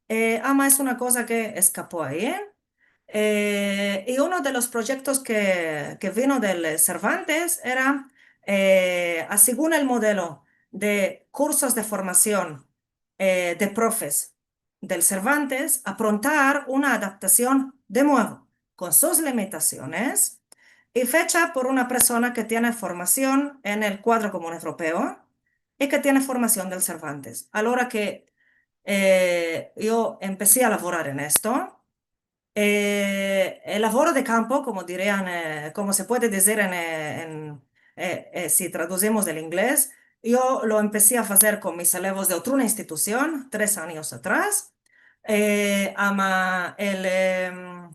eh, ama es una koza ke eskapo ayi, eh, i uno de los proyektos ke, ke vino del Cervantes era, eh, a, segun el modelo de kursos de formasion, eh, de profes del Cervantes, aprontar una adaptasion de muevo. kon sus limitasiones, i fecha por una persona ke tiene formasion en el Kuadro Komun Evropeo i ke tiene formasion del Cervantes. A la ora ke, eh, yo empesi a lavorar en esto, eh, el lavoro de kampo, komo dirian, eh, komo se puede dizir en, eh, en, eh, eh, si traduzimos del inglez, yo lo empesi a fazer kon mis elevos de otruna institusion, tres anyos atras. Eh, ama el, em,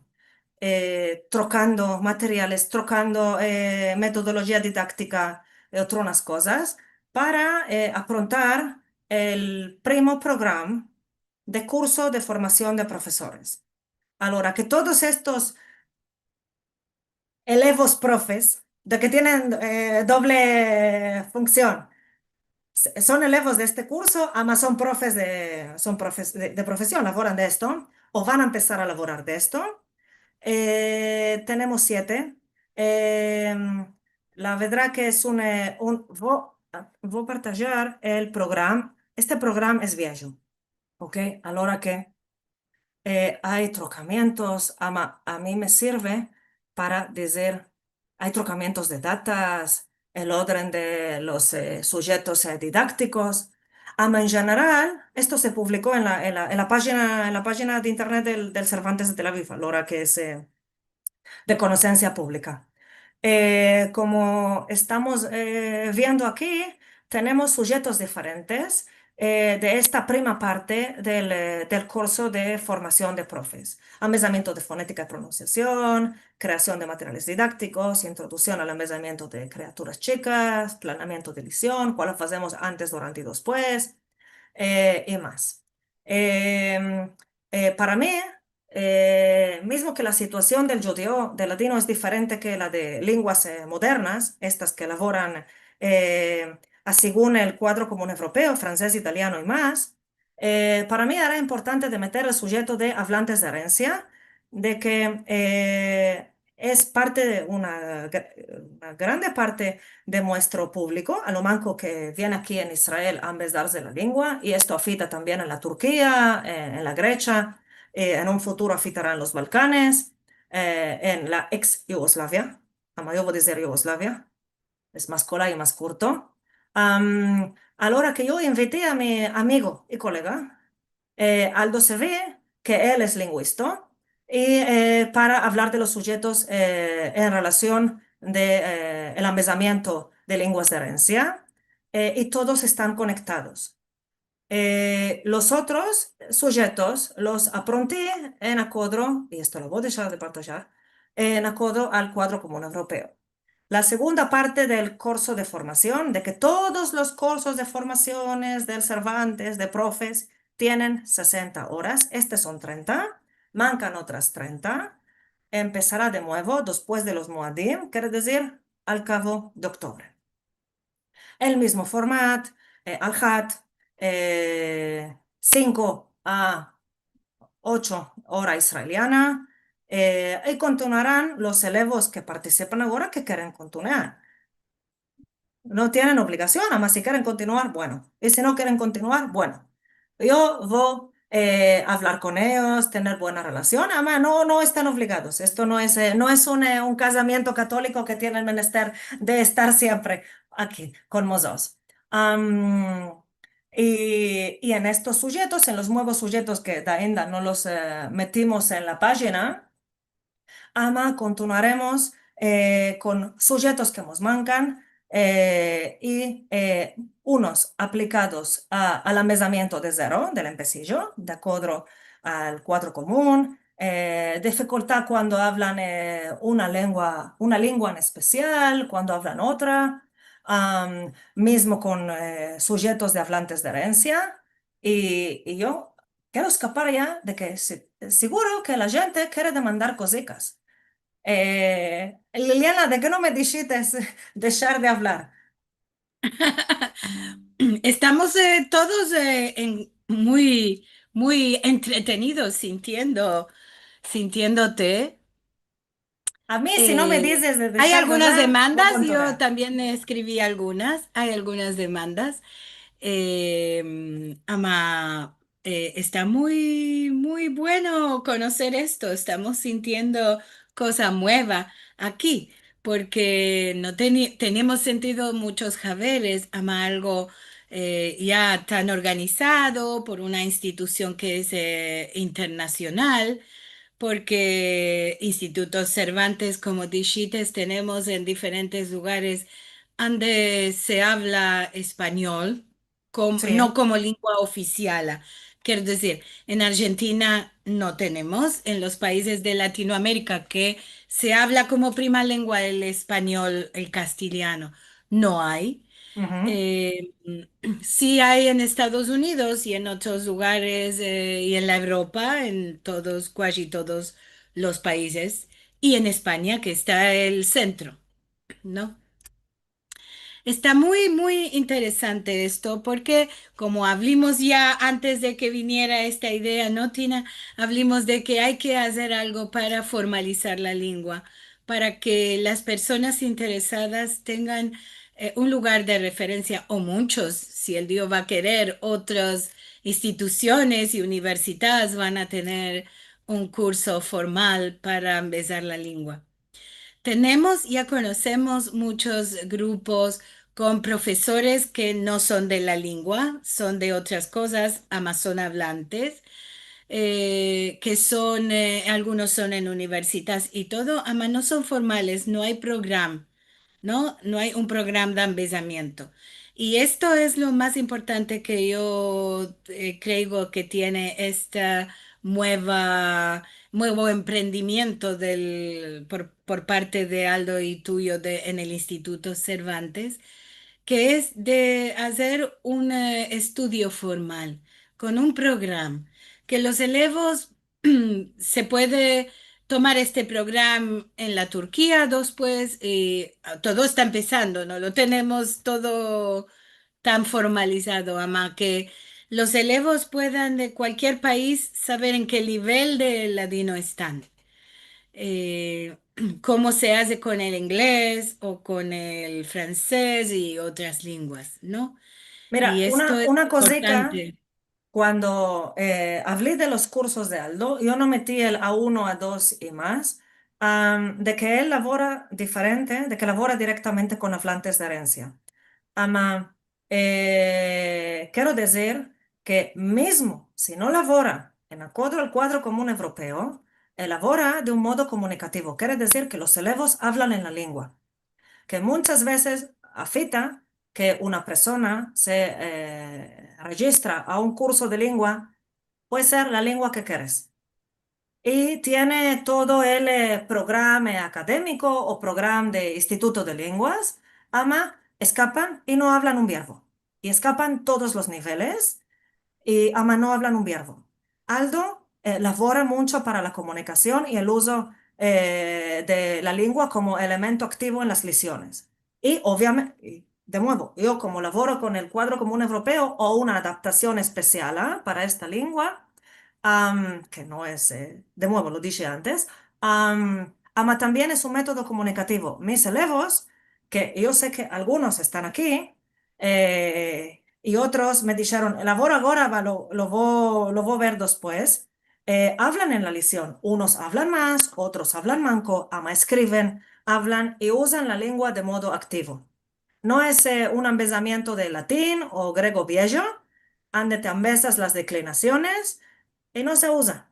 eh, trokando materiales, trokando, eh, metodolojia didaktika i otrunas kozas para, eh, aprontar el primo program de kurso de formasion de profesores. A la ora ke todos estos elevos profes, de ke tienen, eh, doble funksion, s-, son elevos de este kurso, ama son profes de, son profes de, de profesion, lavoran de esto, o van a empesar a lavorar de esto. Eh, tenemos siete. Em, la verdad ke es un, eh, un, vo, vo partajar el program. Este program es viejo, ok? A la ora ke, eh, ay trokamientos, ama, a mi me sirve para dizir, ay trokamientos de datas, el orden de los, eh, sujetos, eh, didaktikos. Ama, en jeneral, esto se publiko en la, en la, en la pajina, en la pajina de internet del, del Cervantes de Tel Aviv, a la ora ke se, de konosensia publika. Eh, komo estamos, eh, viendo aki, tenemos sujetos diferentes, eh, de esta prima parte del, eh, del kurso de formasion de profes. Amezamiento de fonetika i pronunsiasion, kreasion de materiales didaktikos, introduksion al amezamiento de kriaturas chikas, planeamiento de lision, kual fazemos antes, durante i despues, eh, i mas. Em, eh, para mi, eh, mizmo ke la situasion del djudeo, del ladino es diferente ke la de lenguas, eh, modernas, estas ke lavoran, eh, a segun el Kuadro Komun Evropeo, franses, italiano i mas, eh, para mi era importante de meter el sujeto de avlantes de erensia, de ke, eh, es parte de una gra-, una grande parte de muestro publiko, a lo manko ke viene aki en Israel a ambezarse la lengua, i esto afita tambien en la Turkia, eh, en la Gresia, eh, en un futuro afitaran los Balkanes, eh, en la eks Yugoslavia, ama yo vo dizir Yugoslavia, es mas kolay i mas kurto. Am, a la ora ke yo inviti a mi amigo i kolega, eh, Aldo Sevi, ke el es linguista, i, eh, para avlar de los sujetos, eh, en relasion de, eh, el ambezamiento de lenguas de erensia, eh, i todos estan konektados. Eh, los otros sujetos los apronti en a kodro, i esto lo vo deshar de partajar, en a kodro al Kuadro Komun Evropeo. La segunda parte del kurso de formasion, de ke todos los kursos de formasiones del Cervantes, de profes, tienen sesenta oras, este son trenta, mankan otras trenta, empesara de muevo despues de los Moadim, kere dizir, al kavo de oktubre. El mizmo format, eh, al hat, eh, sinko a ocho ora israeliana, eh, i kontinuaran los elevos ke partisipan agora ke keren kontinuar. No tienen obligasion, ama si keren kontinuar, bueno. I si no keren kontinuar, bueno. Yo vo, eh, avlar kon eyos, tener buena relasion, ama no, no estan obligados. Esto no es, eh, no es un, eh, un kazamiento katoliko ke tienen menester de estar siempre aki kon mozotros. Am, i, i en estos sujetos, en los muevos sujetos ke ainda no los, eh, metimos en la pajina, ama kontinuaremos, eh, kon sujetos ke mos mankan, eh, i, eh, unos aplikados a, al ambezamiento de zero, del empesijo, de akodro al kuadro komun, eh, difikultad kuando avlan, eh, una lengua, una lengua en espesial, kuando avlan otra, am, mizmo kon, eh, sujetos de avlantes de erensia, i, i yo kero eskapar ya de ke se-, seguro ke la djente kere demandar kozikas. Eh, Liliana, de ke no me dishites deshar de avlar? Estamos, eh, todos, eh, en, muy, muy entretenidos sintiendo, sintiendote. A mi, si no me dizes de deshar de avlar, vo kontinuar. Eh, hay algunas demandas, yo también escribí algunas, hay algunas demandas. Em, ama, eh, está muy, muy bueno konoser esto. Estamos sintiendo koza mueva aki, porke no teni-, tenemos sentido munchos haberes, ama algo, eh, ya tan organizado por una institusion ke es, eh, internasional, porke Instituto Cervantes, komo dishites, tenemos en diferentes lugares ande se avla espanyol, kom-, si, no komo lengua ofisial. Kero dizir, en Arjentina no tenemos, en los paizes de Latinoamerika ke se avla komo prima lengua el espanyol, el kastelyano, no ay. Uhu. Eh, si ay en Estados Unidos i en otros lugares, eh, i en la Evropa, en todos, kuaji todos los paizes, i en Espanya, ke esta el sentro, no? Esta muy, muy interesante esto, porke komo avlimos ya antes de ke viniera esta idea, no, Tina? Avlimos de ke ay ke azer algo para formalizar la lengua, para ke las personas interesadas tengan, eh, un lugar de referensia, o munchos, si el Dio va a kerer, otras institusiones i universidades van a tener un kurso formal para ambezar la lengua. Tenemos, ya konosemos munchos grupos kon profesores ke no son de la lengua, son de otras kozas, ama son avlantes, eh, ke son, eh, algunos son en universidades i todo, ama no son formales, no ay program, no? No ay un program de ambezamiento. I esto es lo mas importante ke yo, eh, kreigo ke tiene esta mueva, muevo emprendimiento del, por, por parte de Aldo i tuyo de, en el Instituto Cervantes, ke es de azer un, eh, estudio formal kon un program ke los elevos se puede tomar este program en la Turkia, despues, eh, todo esta ambezando, no lo tenemos todo tan formalizado, ama ke los elevos puedan de kualkier paiz saver en ke nivel de ladino estan. Eh, komo se aze kon el inglez o kon el fransez i otras lenguas, no? Mira, i esto una, es una kozika importante. Kuando, eh, avli de los kursos de Aldo, yo no meti el A uno, A dos i mas, am, de ke el lavora diferente, de ke lavora direktamente kon avlantes de erensia. Ama, eh, kero dizir ke mizmo si no lavora en akodro al kuadro komun evropeo, el lavora de un modo komunikativo, kere dizir ke los elevos avlan en la lengua, ke munchas vezes afita ke una persona se, eh, rejistra a un kurso de lengua, puede ser la lengua ke keres. I tiene todo el, eh, programa akademiko o programa de Instituto de Lenguas, ama eskapan i no avlan un bierbo. I eskapan todos los niveles, i ama no avlan un bierbo. Aldo, eh, lavora muncho para la komunikasion i el uzo, eh, de la lengua komo elemento aktivo en las lesiones. I, ovviamente, i, de muevo, yo komo lavoro kon el kuadro komun evropeo, o una adaptasion espesial, a, para esta lengua, am, ke no es, eh, de muevo, lo dishe antes, am, ama tambien es un metodo komunikativo. Mis elevos, ke yo se ke algunos estan aki, eh, i otros me disheron, "Lavoro agora, va, lo, lo vo, lo vo ver despues", eh, avlan en la lesion. Unos avlan mas, otros avlan manko, ama eskriven, avlan i uzan la lengua de modo aktivo. No es, eh, un ambezamiento de latin o grego viejo, ande te ambezas las deklinasiones i no se uza.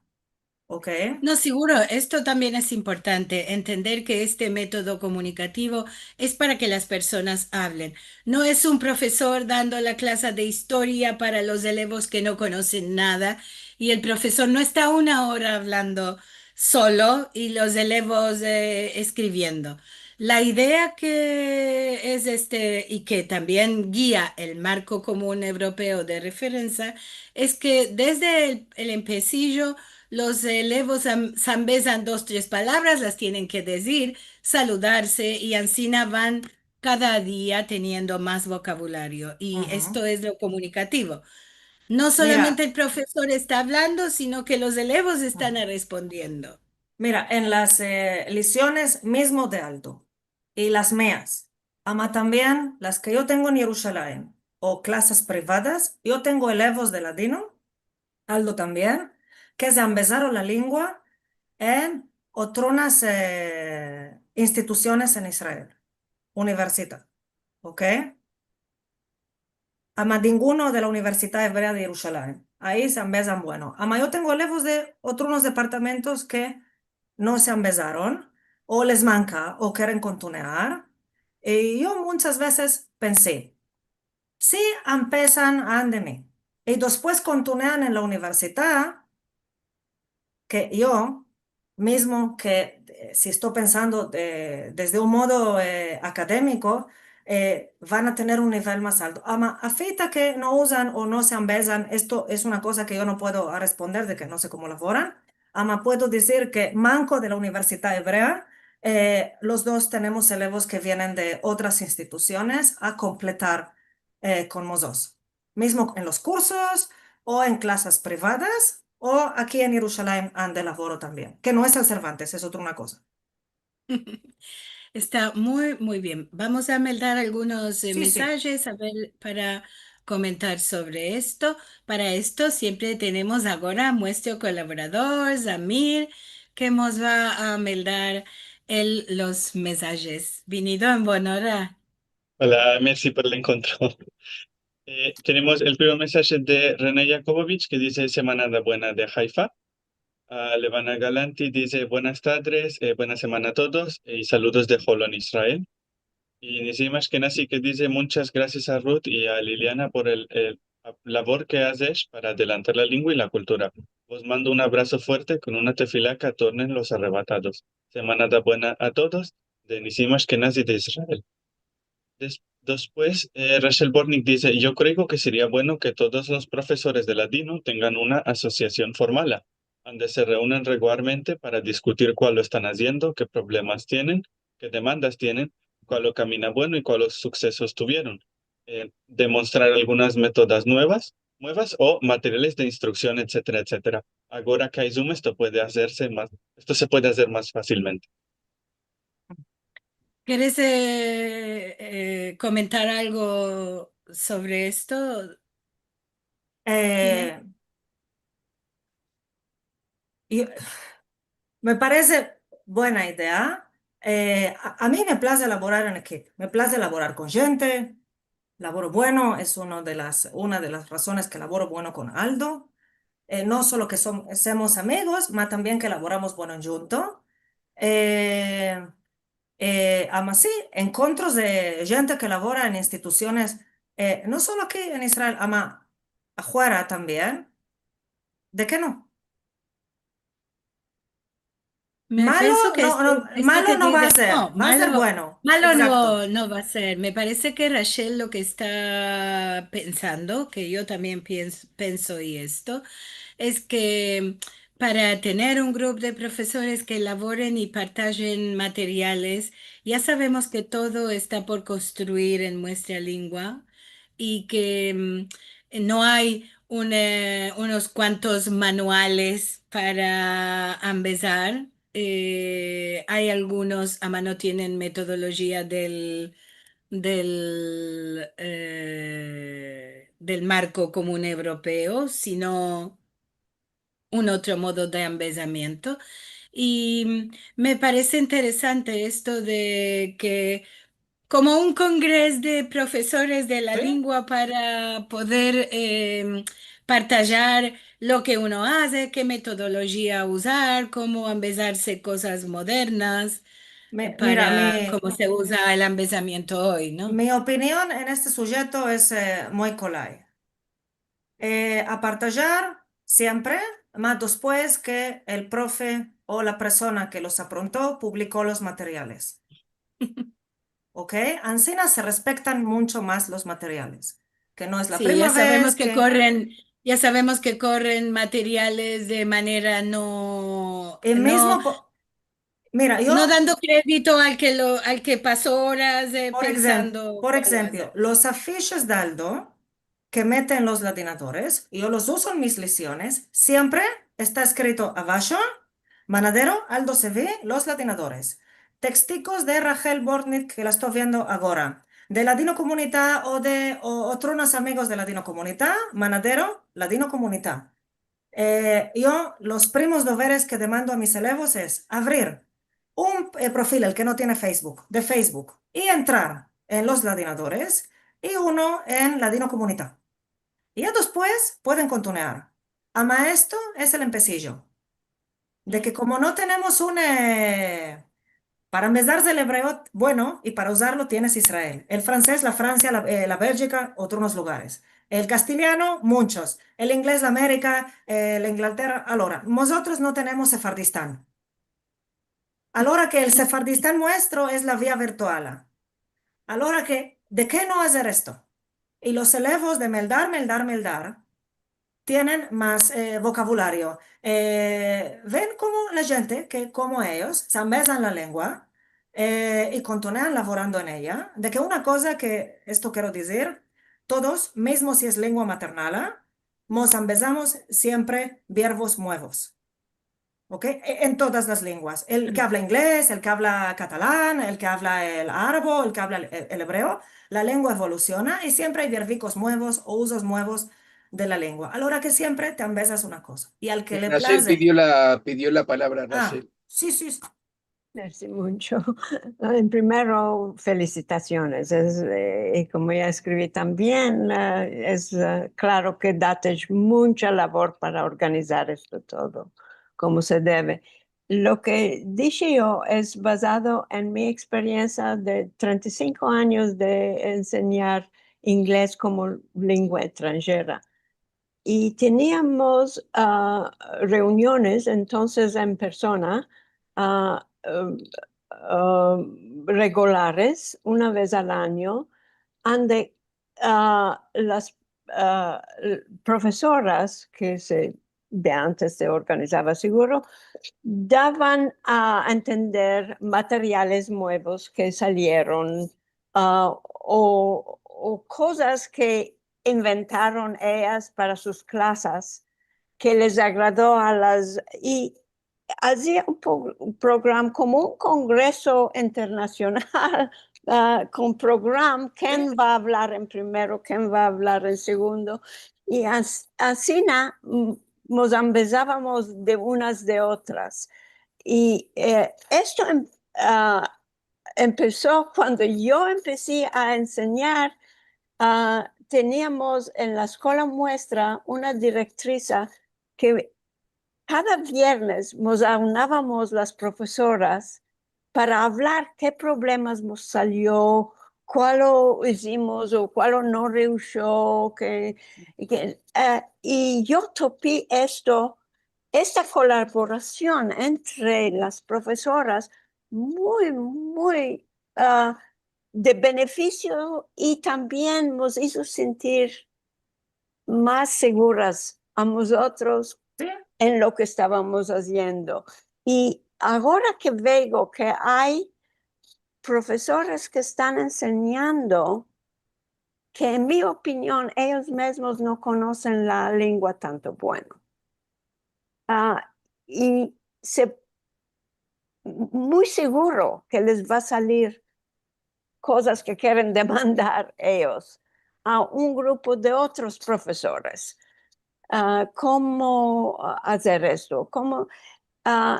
Ok. No, seguro, esto tambien es importante, entender ke este metodo komunikativo es para ke las personas avlen. No es un profesor dando la klasa de istoria para los elevos ke no konosen nada, i el profesor no esta una ora avlando solo i los elevos, eh, eskriviendo. La idea ke es este, i ke tambien gia el marko komun evropeo de referensia, es ke desde el, el empesijo los elevos am-, se ambezan dos, tres palavras, las tienen ke dizir, saludarse, i ansina van kada dia teniendo mas vokabulario. I esto es lo komunikativo. No solamente el profesor esta avlando, sino ke los elevos estan respondiendo. Mira, en las, eh, lesiones mizmo de Aldo, i las meas, ama tambien las ke yo tengo en Yerushalayim, o klasas privadas, yo tengo elevos de ladino, Aldo tambien, ke se ambezaron la lengua en otrunas, e, institusiones en Israel, universita, okey? Ama dinguno de la Universita Evrea de Yerushalayim. Ayi se ambezan bueno. Ama yo tengo elevos de otrunos departamentos ke no se ambezaron, o les manka, o keren kontinuar. I yo munchas vezes pensi, si ambesan ande mi, i despues kontinuan en la universita, ke yo mizmo ke, e, si esto pensando de, desde un modo, e, akademiko, e, van a tener un nivel mas alto. Ama afita ke no uzan o no se ambezan, esto es una koza ke yo no puedo a responder de ke no se komo lavoran. Ama puedo dizir ke manko de la Universita Evrea, e, los dos tenemos elevos ke vienen de otras institusiones a kompletar, e, kon mozotros. Mizmo en los kursos, o en klasas privadas, o aki en Yerushalayim ande lavoro tambien, ke no es el Cervantes, es otra una koza. Esta muy, muy bien. Vamos a meldar algunos, e, mesajes, a ver, para komentar sovre esto. Para esto siempre tenemos agora muestro kolaborador, Zamir, ke mos va a meldar el, los mesajes. Vinido en bona ora. Ola, mersi por el enkontro. E, tenemos el primer mesaje de Rene Yakubovich, ke dize: "Semanada buena de Haifa". A, Levana Galanti dize: "Buenas tardes, e, buena semana a todos, e, i saludos de Holon, Israel". I Nizim Ashkenazi ke dize: "Munchas grasias a Ruth i a Liliana por el, el a, lavor ke azesh para adelantar la lingua i la kultura. Vos mando un abraso fuerte kon una tefila ke atornen los arrebatados. Semanada buena a todos, de Nizim Ashkenazi de Israel". Des-, despues, e, Rachel Bortnick dize: "Yo kreo ke seria bueno ke todos los profesores de ladino tengan una asosiasion formala, ande se reunan regularmente para diskutir kualo estan aziendo, ke problemas tienen, ke demandas tienen, kualo kamina bueno i kualos suksesos tuvieron. E, demonstrar algunas metodas muevas, muevas o materiales de instruksion, etsetera, etsetera. Agora ke ay Zoom, esto puede azerse mas, esto se puede azer mas fasilmente". Keres, e, e, komentar algo sovre esto? E, i, me parese buena idea. E, a, a mi me plaze lavorar en ekipo, me plaze lavorar kon djente, lavoro bueno, es uno de las, una de las razones ke lavoro bueno kon Aldo. E, no solo ke som-, semos amigos, ma tambien ke lavoramos bueno djunto. E, e, ama si, enkontros de djente ke lavora en institusiones, e, no solo aki en Israel, ama afuera tambien. De ke no? Me penso ke esto, esto ke dize, no, malo no va a ser, va a ser bueno. Malo no, no va a ser. Me parese ke Rachel lo ke esta pensando, ke yo tambien piens-, penso i esto, es ke para tener un grupo de profesores ke lavoren i partajen materiales, ya savemos ke todo esta por konstruir en muestra lingua i ke, mm, no ay un, e, unos kuantos manuales para ambezar. E, ay algunos, ama no tienen metodolojia del, del, e, del marko komun evropeo, sino un otro modo de ambezamiento. I me parese interesante esto de ke komo un kongres de profesores de la lingua para poder, e, partajar lo ke uno aze, ke metodolojia uzar, komo ambezarse kozas modernas, e, para komo se uza el ambezamiento oy, no? Mi opinion en este sujeto es, e, muy kolay. E, a partajar siempre, ma despues ke el profe o la persona ke los apronto publiko los materiales. Okey? Ansina se respektan muncho mas los materiales. Ke no es la prima vez ke... Si, ya savemos ke korren, ya savemos ke korren materiales de manera no, el mizmo po-, mira, yo... No dando kredito al ke lo, al ke paso oras, e, pensando. Por egzempio, los afishes de Aldo, ke meten los ladinadores, yo los uzo en mis lesiones, siempre esta eskrito abasho, manadero, Aldo Sevi, los ladinadores. Tekstikos de Rachel Bortnick, ke la esto viendo agora, de Ladinokomunita o de, o, otrunos amigos de Ladinokomunita, manadero, Ladinokomunita. Eh, yo, los primos doveres ke demando a mis elevos es avrir un, eh, perfil, el ke no tiene Facebook, de Facebook, i entrar en los ladinadores i uno en Ladinokomunita. I ya despues pueden kontinuar. Ama esto es el empesijo. De ke komo no tenemos un, eh, para ambezar el ebreo, bueno, i para uzarlo tienes Israel. El fransez, la Fransia, la, eh, la Beljika, otros lugares. El kastiliano, munchos. El inglez, la Amerika, eh, la Inglatera. Alora, mozotros no tenemos Sefardistan. Alora ke el Sefardistan muestro es la via virtuala. Alora ke, de ke no azer esto? I los elevos de meldar, meldar, meldar, tienen mas, eh, vokabulario. Eh, ven komo la djente ke, komo eyos, se ambezan la lengua, eh, i kontinuan lavorando en eya, de ke una koza ke, esto kero dizir, todos, mizmo si es lengua maternala, mos ambezamos siempre verbos muevos. ¿Ok? E-, en todas las lenguas. El ke avla inglez, el ke avla katalan, el ke avla el arabo, el ke avla el, el ebreo, la lengua evolusiona i siempre ay verbikos muevos o uzos muevos de la lengua. Alora ke siempre te ambezas una koza. I al ke le Rachel plaze pidio la, pidio la palavra, Ah, Rachel. Si, si, si. Mersi muncho. En primero, felisitasiones. Es, eh, i komo ya eskrivi tambien, eh, es, eh, klaro ke datesh muncha lavor para organizar esto todo komo se deve. Lo ke dishe yo es bazado en mi eksperiensia de trenta i sinko anyos de ensenyar inglez komo lengua estranjera. I teniamos, ah, reuniones, entonses, en persona, ah, em, ah, regulares, una vez al anyo, ande, ah, las, ah, l-, profesoras ke se, de antes se organizava seguro, davan a entender materiales muevos ke salieron, ah, o, o kozas ke inventaron eyas para sus klasas ke les agrado a las, i azia un po-, un program-, komo un kongreso internasional, ah, kon program, ken va avlar en primero, ken va avlar en segundo, i as-, ansina, mm, mos ambezavamos de unas de otras. I, eh, esto em-, ah, empeso kuando yo empesi a ensenyar, ah, teniamos en la eskola muestra una direktrisa ke kada viernes mos aunavamos las profesoras para avlar ke problemas mos salio, kualo izimos o kualo no reusho, ke, ke, eh, i yo topi esto, esta kolaborasion entre las profesoras muy, muy, ah, de benefisio i tambien mos izo sentir mas seguras a mozotros Si. en lo ke estavamos aziendo. I agora ke veo ke ay profesores ke estan ensenyando ke, en mi opinion, eyos mizmos no konosen la lengua tanto bueno. Ah, i se, muy seguro ke les va a salir kozas ke keren demandar eyos a un grupo de otros profesores. Ah, komo azer esto? Komo, ah,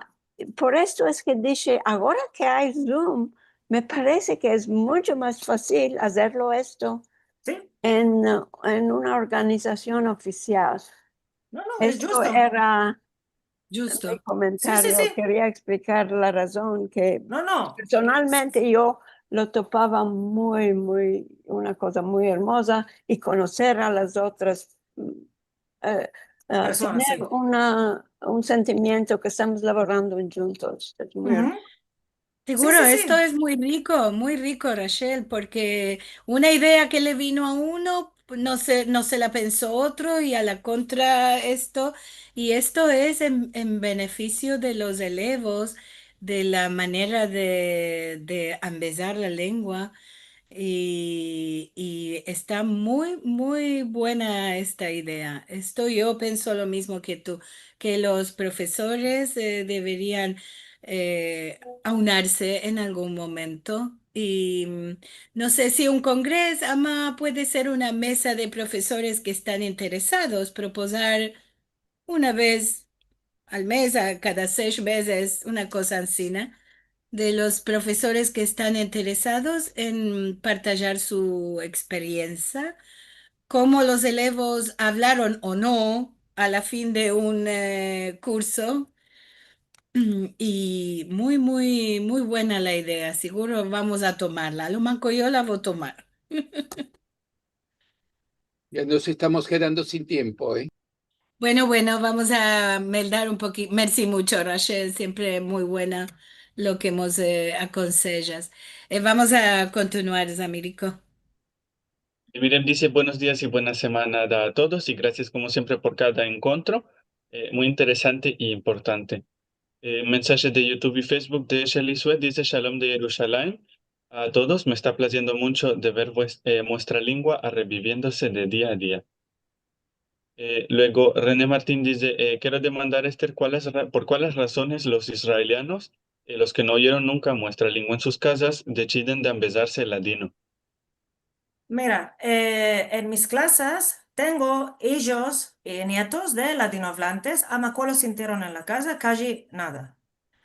por esto es ke dishe, agora ke ay Zoom, me parese ke es muncho mas fasil azerlo esto Si. en, en una organizasion ofisial. No, no, es Esto djusto. era Djusto. mi Si, si, komentario. si. Keria eksplikar la razon ke No, no. personalmente yo lo topava muy, muy, una koza muy ermoza i konoser a las otras, mm, eh, eh, Personas, tener si. una, un sentimiento ke estamos lavorando djuntos. Es muy Uhu. ermozo. Si, Seguro, si, si. esto es muy riko, muy riko, Rachel, porke una idea ke le vino a uno, no se, no se la penso otro, i a la kontra esto, i esto es en, en benefisio de los elevos, de la manera de, de ambezar la lengua, i, i esta muy, muy buena esta idea. Esto yo penso lo mizmo ke tu, ke los profesores, eh, deverian eh, aunarse en algun momento. I, mm, no se si un kongres, ama puede ser una mesa de profesores ke estan interesados, propozar una vez al mez, a kada sesh mezes, una koza ansina, de los profesores ke estan interesados en partajar su eksperiensia, komo los elevos avlaron o no a la fin de un, eh, kurso. I muy, muy, muy buena la idea. Siguro vamos a tomarla. A lo manko yo la vo tomar. Ya nos estamos kedando sin tiempo, eh. Bueno, bueno, vamos a meldar un poki-, mersi muncho, Rachel, siempre muy buena lo ke mos, eh, akonsejas. Eh, vamos a kontinuar, Zamiriko. I Miriam dize, buenos dias i buena semana a todos, i grasias, komo siempre, por kada enkontro, eh, muy interesante i importante. Eh, mensaje de YouTube i Facebook de Shirley Sue dize, shalom de Yerushalayim a todos, me esta plaziendo muncho de ver vues-, eh, muestra lingua arreviviendose de dia a dia. Eh, luego, René Martin dize, eh, kero demandar, Esther, kualas ra-, por kualas razones los israelianos, eh, los ke no oyeron nunka muestra lingua en sus kazas, desiden de ambezarse ladino. Mira, eh, en mis klasas tengo ijos i nietos de ladinoavlantes, ama kualo sintieron en la kaza, kaji nada.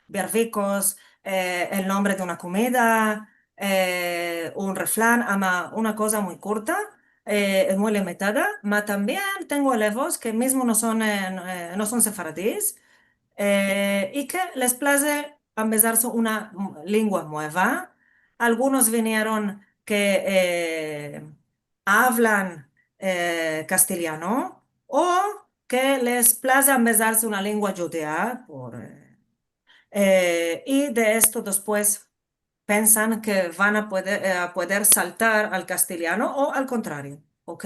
Bervikos, eh, el nombre de una komida, eh, un refran, ama una koza muy kurta, eh, muy limitada, ma tambien tengo elevos ke mizmo no son, eh, no, eh, no son sefaradis, eh, i ke les plaze ambezarse una, mm, lingua mueva. Algunos vinieron ke, eh, avlan, eh, kastiliano, o ke les plaze ambezarse una lingua djudea, por, eh, eh, i de esto despues pensan ke van a puede-, eh, a pueder saltar al kastiliano o al kontrario, ok?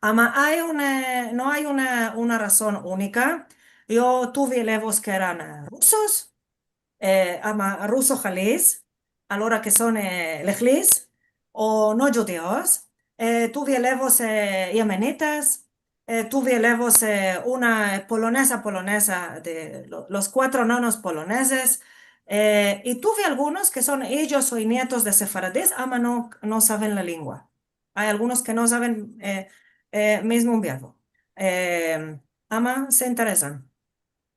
Ama ay un, eh, no ay una, una razon unika. Yo tuve elevos ke eran, eh, rusos, eh, ama ruso halis, alora ke son, eh, lehlis, o no djudios. Eh, tuve elevos, eh, yemenitas, eh, tuve elevos, eh, una, eh, poloneza, poloneza, de lo-, los kuatro nonos polonezes, eh, i tuve algunos ke son ijos o nietos de sefaradis, ama no, no saven la lingua. Ay algunos ke no saven, eh, eh, mizmo un verbo. Eh, ama se interesan.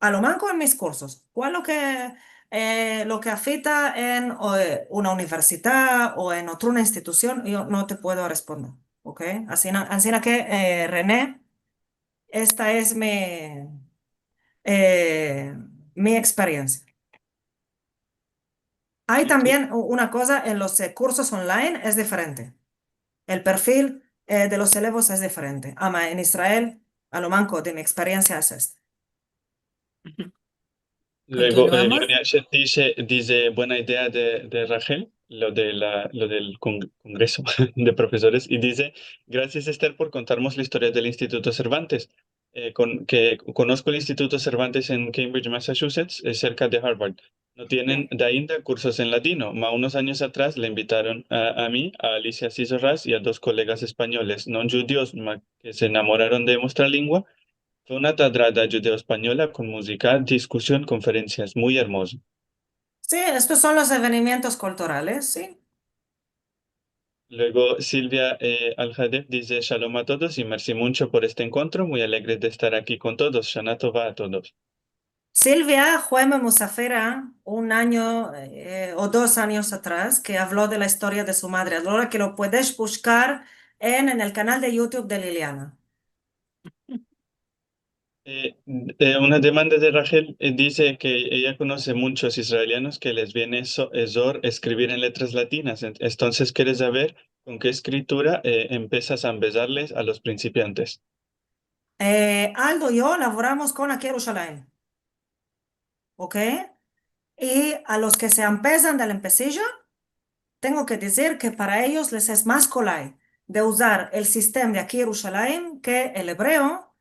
A lo manko en mis kursos. Kual lo ke, eh, lo ke afita en, o, eh, una universidad o en otra una institusion, yo no te puedo responder, ok? Ansina, ansina ke, eh, René, esta es mi, eh, mi eksperiensia. Ay tambien u-, una koza, en los, eh, kursos online es diferente. El perfil, eh, de los elevos es diferente. Ama en Israel, a lo manko de mi eksperiensia es esta. Luego, eh, Yoni Asher dize, dize, buena idea de, de Rachel, lo de la, lo del con-, kongreso de profesores, i dize, grasias, Esther, por kontarmos la istoria del Instituto Cervantes. Eh, kon-, ke konosko el Instituto Cervantes en Cambridge, Massachusetts, eh, serka de Harvard. No tienen dainda kursos en ladino, ma unos anyos atras le invitaron a, a mi, a Alicia Siso Ras i a dos kolegas espanyoles, no djudios, ma ke se enamoraron de muestra lingua. Fue una tadrada djudeo-espanyola kon muzika, diskusion, konferensias, muy ermozo. Si, estos son los evenimientos kulturales, si. Luego, Silvia, eh, Al-Hadef dize, shalom a todos i mersi muncho por este enkontro. Muy alegre de estar aki kon todos. Shana Tova a todos. Silvia fue mi musafira un anyo, eh, o dos anyos atras, ke avlo de la istoria de su madre. Alora ke lo puedes bushkar en, en el kanal de YouTube de Liliana. Eh, eh, una demanda de Rachel, eh, dize ke eya konose munchos israelianos ke les viene so-, e zor eskrivir en letras latinas. En-, entonses kere saver kon ke eskritura, eh, empesas a ambezarles a los prinsipiantes. Eh, Aldo i yo lavoramos kon Aki Yerushalayim. Ok? I a los ke se ambezan del empesijo, tengo ke dizir ke para eyos les es mas kolay de uzar el sistema de Aki Yerushalayim ke el ebreo,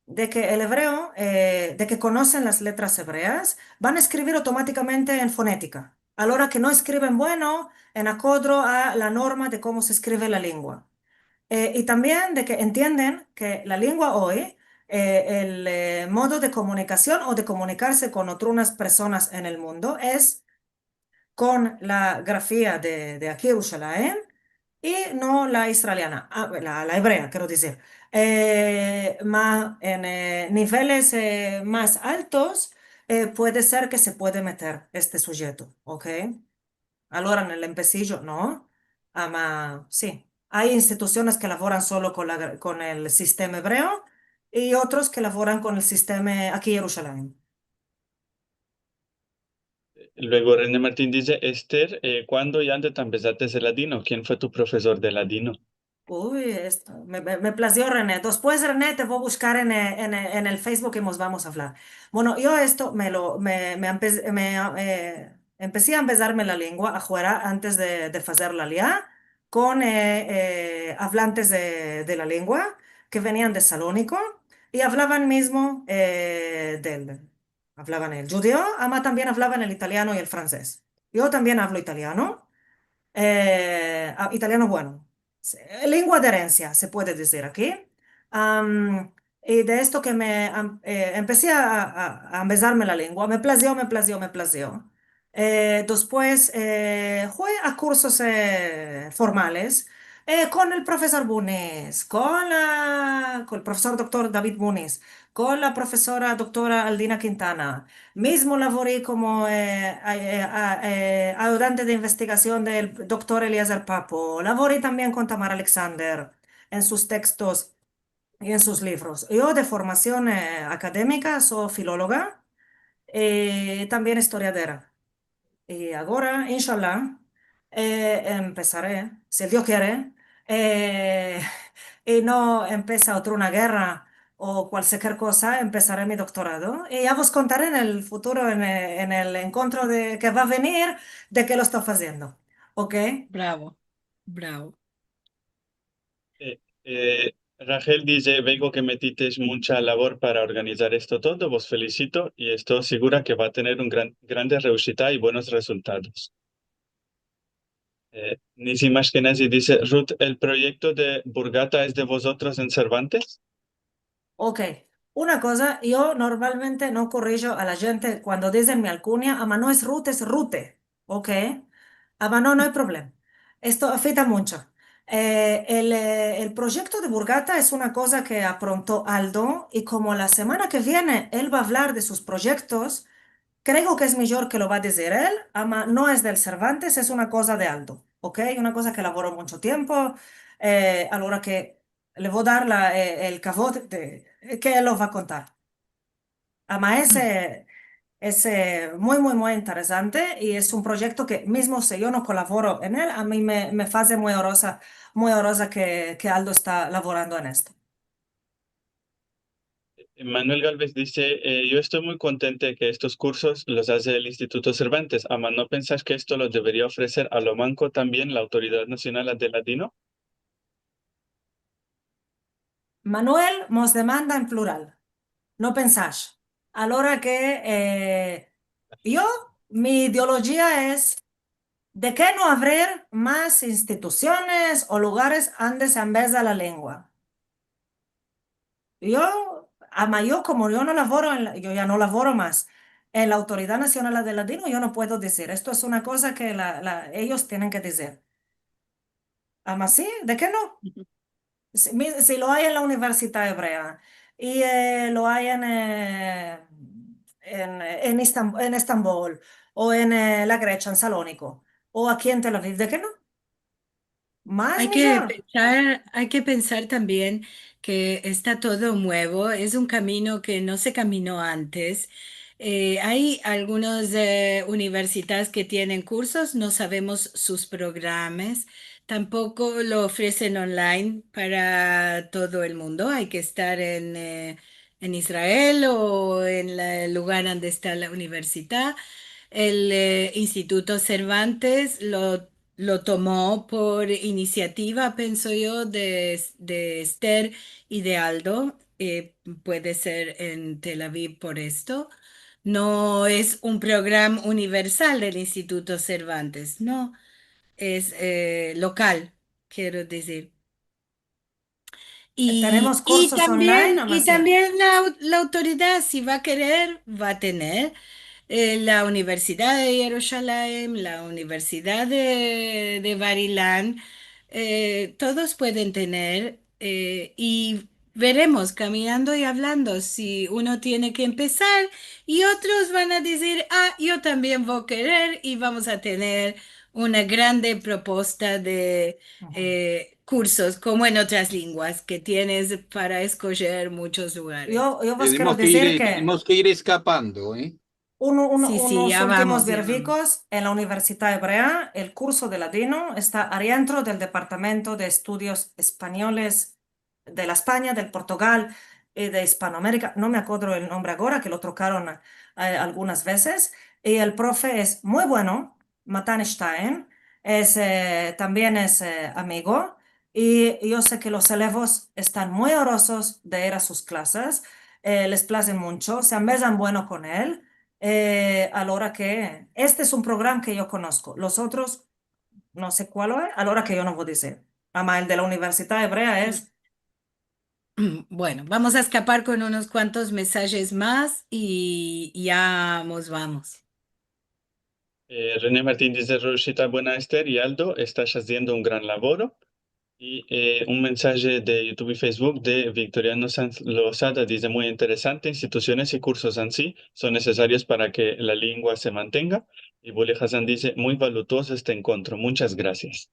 de ke el ebreo, eh, de ke konosen las letras ebreas, van a eskrivir avtomatikamente en fonetika. Alora ke no eskriven bueno, en akodro a la norma de komo se eskrive la lingua. Eh, i tambien de ke entienden ke la lingua oy, eh, el, eh, modo de komunikasion o de komunikarse kon otrunas personas en el mundo es kon la grafia de, de Aki Yerushalayim, i no la israeliana, a, la, la ebrea, kero dizir. Eh, ma en, eh, niveles, eh, mas altos, eh, puede ser ke se puede meter este sujeto, ok? Alora, en el empesijo, no. Ama, si. Ay institusiones ke lavoran solo kon la, kon el sistema ebreo i otros ke lavoran kon el sistema aki en Yerushalayim. Luego René Martín dize, Esther, eh, kuando i ande te ambezates el ladino? Kien fue tu profesor de ladino? Uy, esto, me, me, me plazio, René. Despues, René, te vo bushkar en, e, en, e, en el Facebook i mos vamos a avlar. Bueno, yo esto me lo, me, me ampe-, me, eh, empesi a ambezarme la lengua afuera antes de, de fazer la Aliyá kon, eh, eh, avlantes de, de la lengua ke venian de Salóniko i avlavan mizmo, eh, del, avlavan el djudeo, ama tambien avlavan el italiano i el fransez. Yo tambien avlo italiano, eh, a, italiano bueno. Se, lengua de erensia, se puede dizir aki. Am, i de esto ke me am-, eh, empesi a, a, a ambezarme la lengua, me plazio, me plazio, me plazio. Eh, despues, eh, fui a kursos, eh, formales, eh, kon el profesor Muniz, kon la, kon el profesor doktor David Muniz, kon la profesora doktora Aldina Quintana. Mizmo lavori komo, eh, a, eh, a, eh, ayudante de investigasion del doktor Eliezer Papo. Lavori tambien kon Tamar Alexander en sus tekstos i en sus livros. Yo de formasion, eh, akademika so filologa, eh, tambien istoriadera. I agora, inshallah, eh, empesare, si el Dio kiere, eh, i no empesa otra una gerra o kualsiker koza, empesare mi doktorado. I ya vos kontare en el futuro, en e, en el enkontro de, ke va a venir, de ke lo esto faziendo. Ok? Bravo, bravo. Eh, eh, Rachel dize, veo ke metites muncha lavor para organizar esto todo, vos felisito i esto sigura ke va a tener un gran, grande reushita i buenos rezultados. Eh, Nizim Ashkenazi dize, Ruth, el proyekto de Burgata es de vozotros en Cervantes? Ok, una koza, yo normalmente no korijo a la djente kuando dizen mi alkunya, ama no es Ruth, es Rute, ok? Ama no, no ay problema. Esto afekta muncho. Eh, el, eh, el proyekto de Burgata es una koza ke apronto Aldo, i komo la semana ke viene el va a avlar de sus proyektos, kreo ke es mijor ke lo va a dizir el, ama no es del Cervantes, es una koza de Aldo, ok? Una koza ke lavoro muncho tiempo, eh, a la ora ke le vo dar la, eh, el kavod de, ke el lo va a kontar. Ama ese, ese muy, muy, muy interesante i es un proyekto ke mizmo si yo no kolavoro en el, a mi me, me faze muy oroza, muy oroza ke, ke Aldo esta lavorando en esto. Manuel Galvez dize, eh, yo esto muy kontente ke estos kursos los aze el Instituto Cervantes, ama no pensas ke esto lo deveria ofreser a lo manko tambien la Autoridad Nasional de Ladino? Manuel, mos demanda en plural. No pensash. A la ora ke, eh, yo, mi ideolojia es de ke no avrir mas institusiones o lugares ande se ambeza la lengua. Yo, ama yo, komo yo no lavoro en la, yo ya no lavoro mas en la Autoridad Nasional de Ladino, yo no puedo dizir. Esto es una koza ke la, la, eyos tienen ke dizir. Ama si, de ke no? Si, mi, si lo ay en la Universidad Ebrea, i, eh, lo ay en, eh, en, en Istam-, en Estambol, o en, eh, la Grecha, en Salóniko, o aki en Tel Aviv, de ke no? Mas mijor. Ay ke pensar, ay ke pensar tambien ke esta todo muevo, es un kamino ke no se kamino antes. Eh, ay algunos, eh, universidades ke tienen kursos, no savemos sus programas, tampoko lo ofresen online para todo el mundo, ay ke estar en, eh, en Israel o en la, el lugar ande esta la universidad. El, eh, Instituto Cervantes lo lo tomo por inisiativa, penso yo, de, de Esther i de Aldo. Eh, puede ser en Tel Aviv por esto. No es un programa universal del Instituto Cervantes, no. Es, eh, lokal, kero dizir. I, tenemos kursos online, i tambien la, la autoridad, si va a kerer, va a tener, eh, la Universidad de Yerushalayim, la Universidad de, de Bar Ilan, eh, todos pueden tener, eh, i veremos, kaminando i avlando, si uno tiene ke empesar, i otros van a dizir, "Ah, yo tambien vo kerer", i vamos a tener una grande proposta de, eh, kursos, komo en otras lenguas, ke tienes para eskojer munchos lugares. Yo, yo vos kero dizir ke tenemos ke ir eskapando, eh? Uno, uno, si, si, unos ultimos viervikos en la Universidad Hebrea, el kurso de ladino esta arientro del Departamento de Estudios Espanyoles de la Espanya, del Portugal i de Ispanoamerika. No me akodro el nombre agora, ke lo trokaron, eh, algunas vezes. I el profe es muy bueno, Matan Stein, es, eh, tambien es, eh, amigo. I yo se ke los elevos estan muy orosos de ir a sus klases, eh, les plaze muncho, se ambezan bueno kon el, eh, a la ora ke, este es un programa ke yo konosko, los otros no se kual es, a la ora ke yo no vo dizir. Ama el de la Universidad Hebrea es... Bueno, vamos a eskapar kon unos kuantos mesajes mas i ya mos vamos. Eh, René Martin dize, "Reushita, buena Ester i Aldo, estash aziendo un gran lavoro." I, eh, un mensaje de YouTube i Facebook de Victoriano Sanz Lozada dize, "Muy interesante, institusiones i kursos ansi son nesesarios para ke la lengua se mantenga." I Buli Hazan dize, "Muy valutuozo este enkontro, munchas grasias."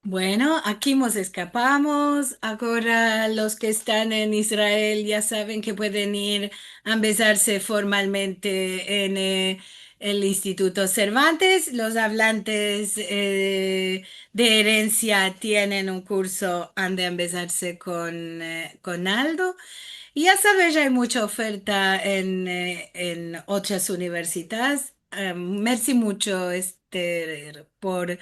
Bueno, aki mos eskapamos. Agora los ke estan en Israel ya saven ke pueden ir a ambezarse formalmente en, eh, el Instituto Cervantes. Los avlantes, eh, de erensia tienen un kurso ande ambezarse kon, eh, kon Aldo. I ya saves, ay muncha oferta en, eh, en otras universidades. Eh, mersi muncho, Ester, por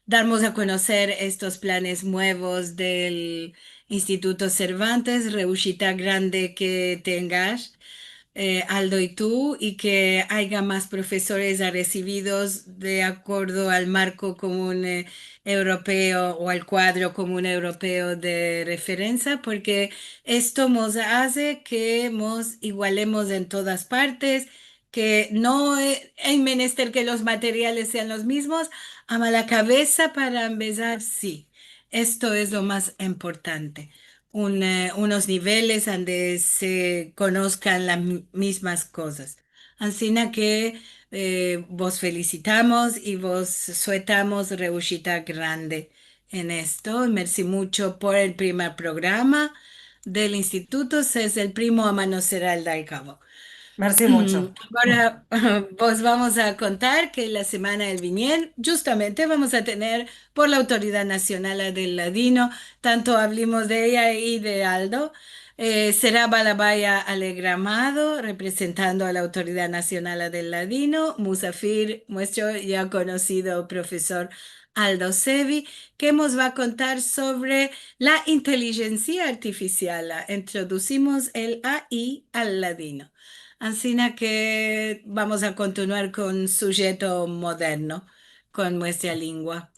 darmos a konoser estos planes muevos del Instituto Cervantes. Reushita grande ke tengash, eh, Aldo i tu, i ke aya mas profesores aresividos de akordo al marko komun, eh, evropeo o al kuadro komun evropeo de referensia, porke esto mos aze ke mos igualemos en todas partes, ke no, eh, ay menester ke los materiales sean los mizmos, ama la kavesa para ambezar, si. Esto es lo mas importante. Un, eh, unos niveles ande se konoskan las mi-, mizmas kozas. Ansina ke, eh, vos felisitamos i vos suetamos reushita grande en esto. Mersi muncho por el primer programa del instituto. Es el primo Amano Seral del Cabo. Mersi muncho. Agora, vos vamos a kontar ke la semana del viniente, djustamente, vamos a tener por la Autoridad Nasional del Ladino, tanto avlimos de eya i de Aldo, eh, sera Balabaya Alegre Amado, reprezentando a la Autoridad Nasional del Ladino, musafir, muestro ya konosido profesor Aldo Sevi, ke mos va a kontar sovre la intelijensia artifisial. Introduzimos el A I al ladino. Ansina ke vamos a kontinuar kon sujeto moderno, kon muestra lengua.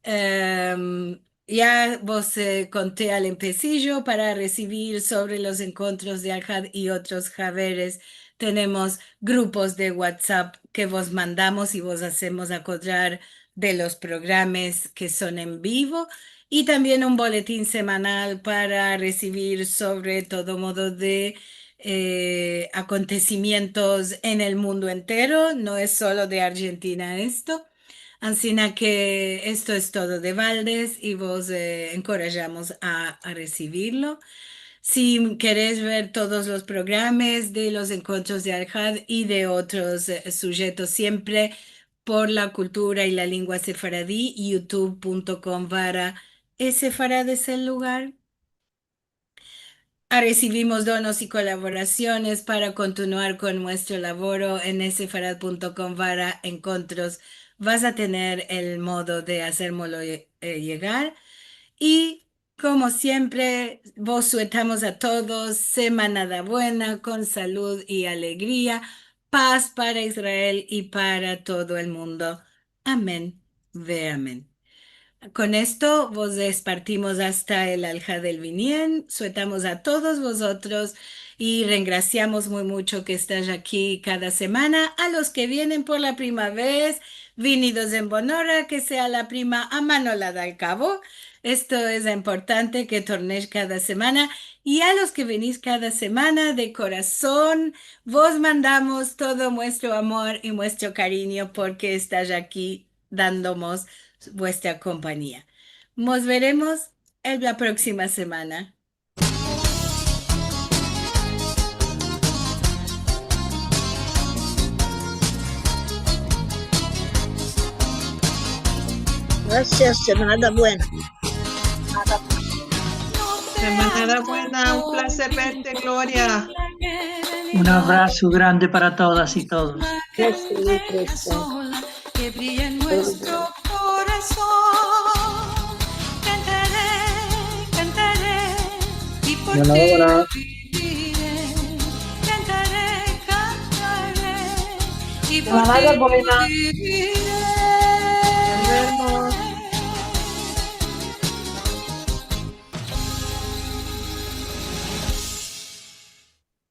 Em, ya vos, eh, konte al empesijo para resivir sovre los enkontros de Alhad i otros haveres. Tenemos grupos de WhatsApp ke vos mandamos i vos azemos akodrar de los programas ke son en bivo, i tambien un boletin semanal para resivir sovre todo modo de, eh, akontesimientos en el mundo entero, no es solo de Arjentina esto. Ansina ke esto es todo de baldes i vos, eh, enkorajamos a, a resivirlo. Si keres ver todos los programas de los enkontros de Alhad i de otros, eh, sujetos, siempre por la kultura i la lengua sefaradi, youtube punto com barra sefarad es el lugar. Aresivimos donos i kolaborasiones para kontinuar kon muestro lavoro en sefarad punto com barra enkontros. Vas a tener el modo de azermolo, eh, yegar. I, komo siempre, vos suetamos a todos semanada buena, kon salud i alegria, paz para Israel i para todo el mundo. Amen ve amen. Kon esto, vos despartimos asta el alha del vinien. Sueltamos a todos vozotros i rengrasiamos muy mucho ke estaj aki kada semana. A los ke vienen por la prima vez, vinidos en bon ora, ke sea la prima a mano lada al kavo. Esto es importante ke tornij kada semana. I a los ke venij kada semana, de korason, vos mandamos todo muestro amor i muestro karinyo porke estaj aki dandomos vuestra kompanyia. Mos veremos en la proksima semana. Grasias, semanada buena. Semanada buena, un plazer verte, Gloria. Un abrazo grande para todas i todos. Grasias, Lucrecia. Buena ora. Semanada buena. Nos vemos.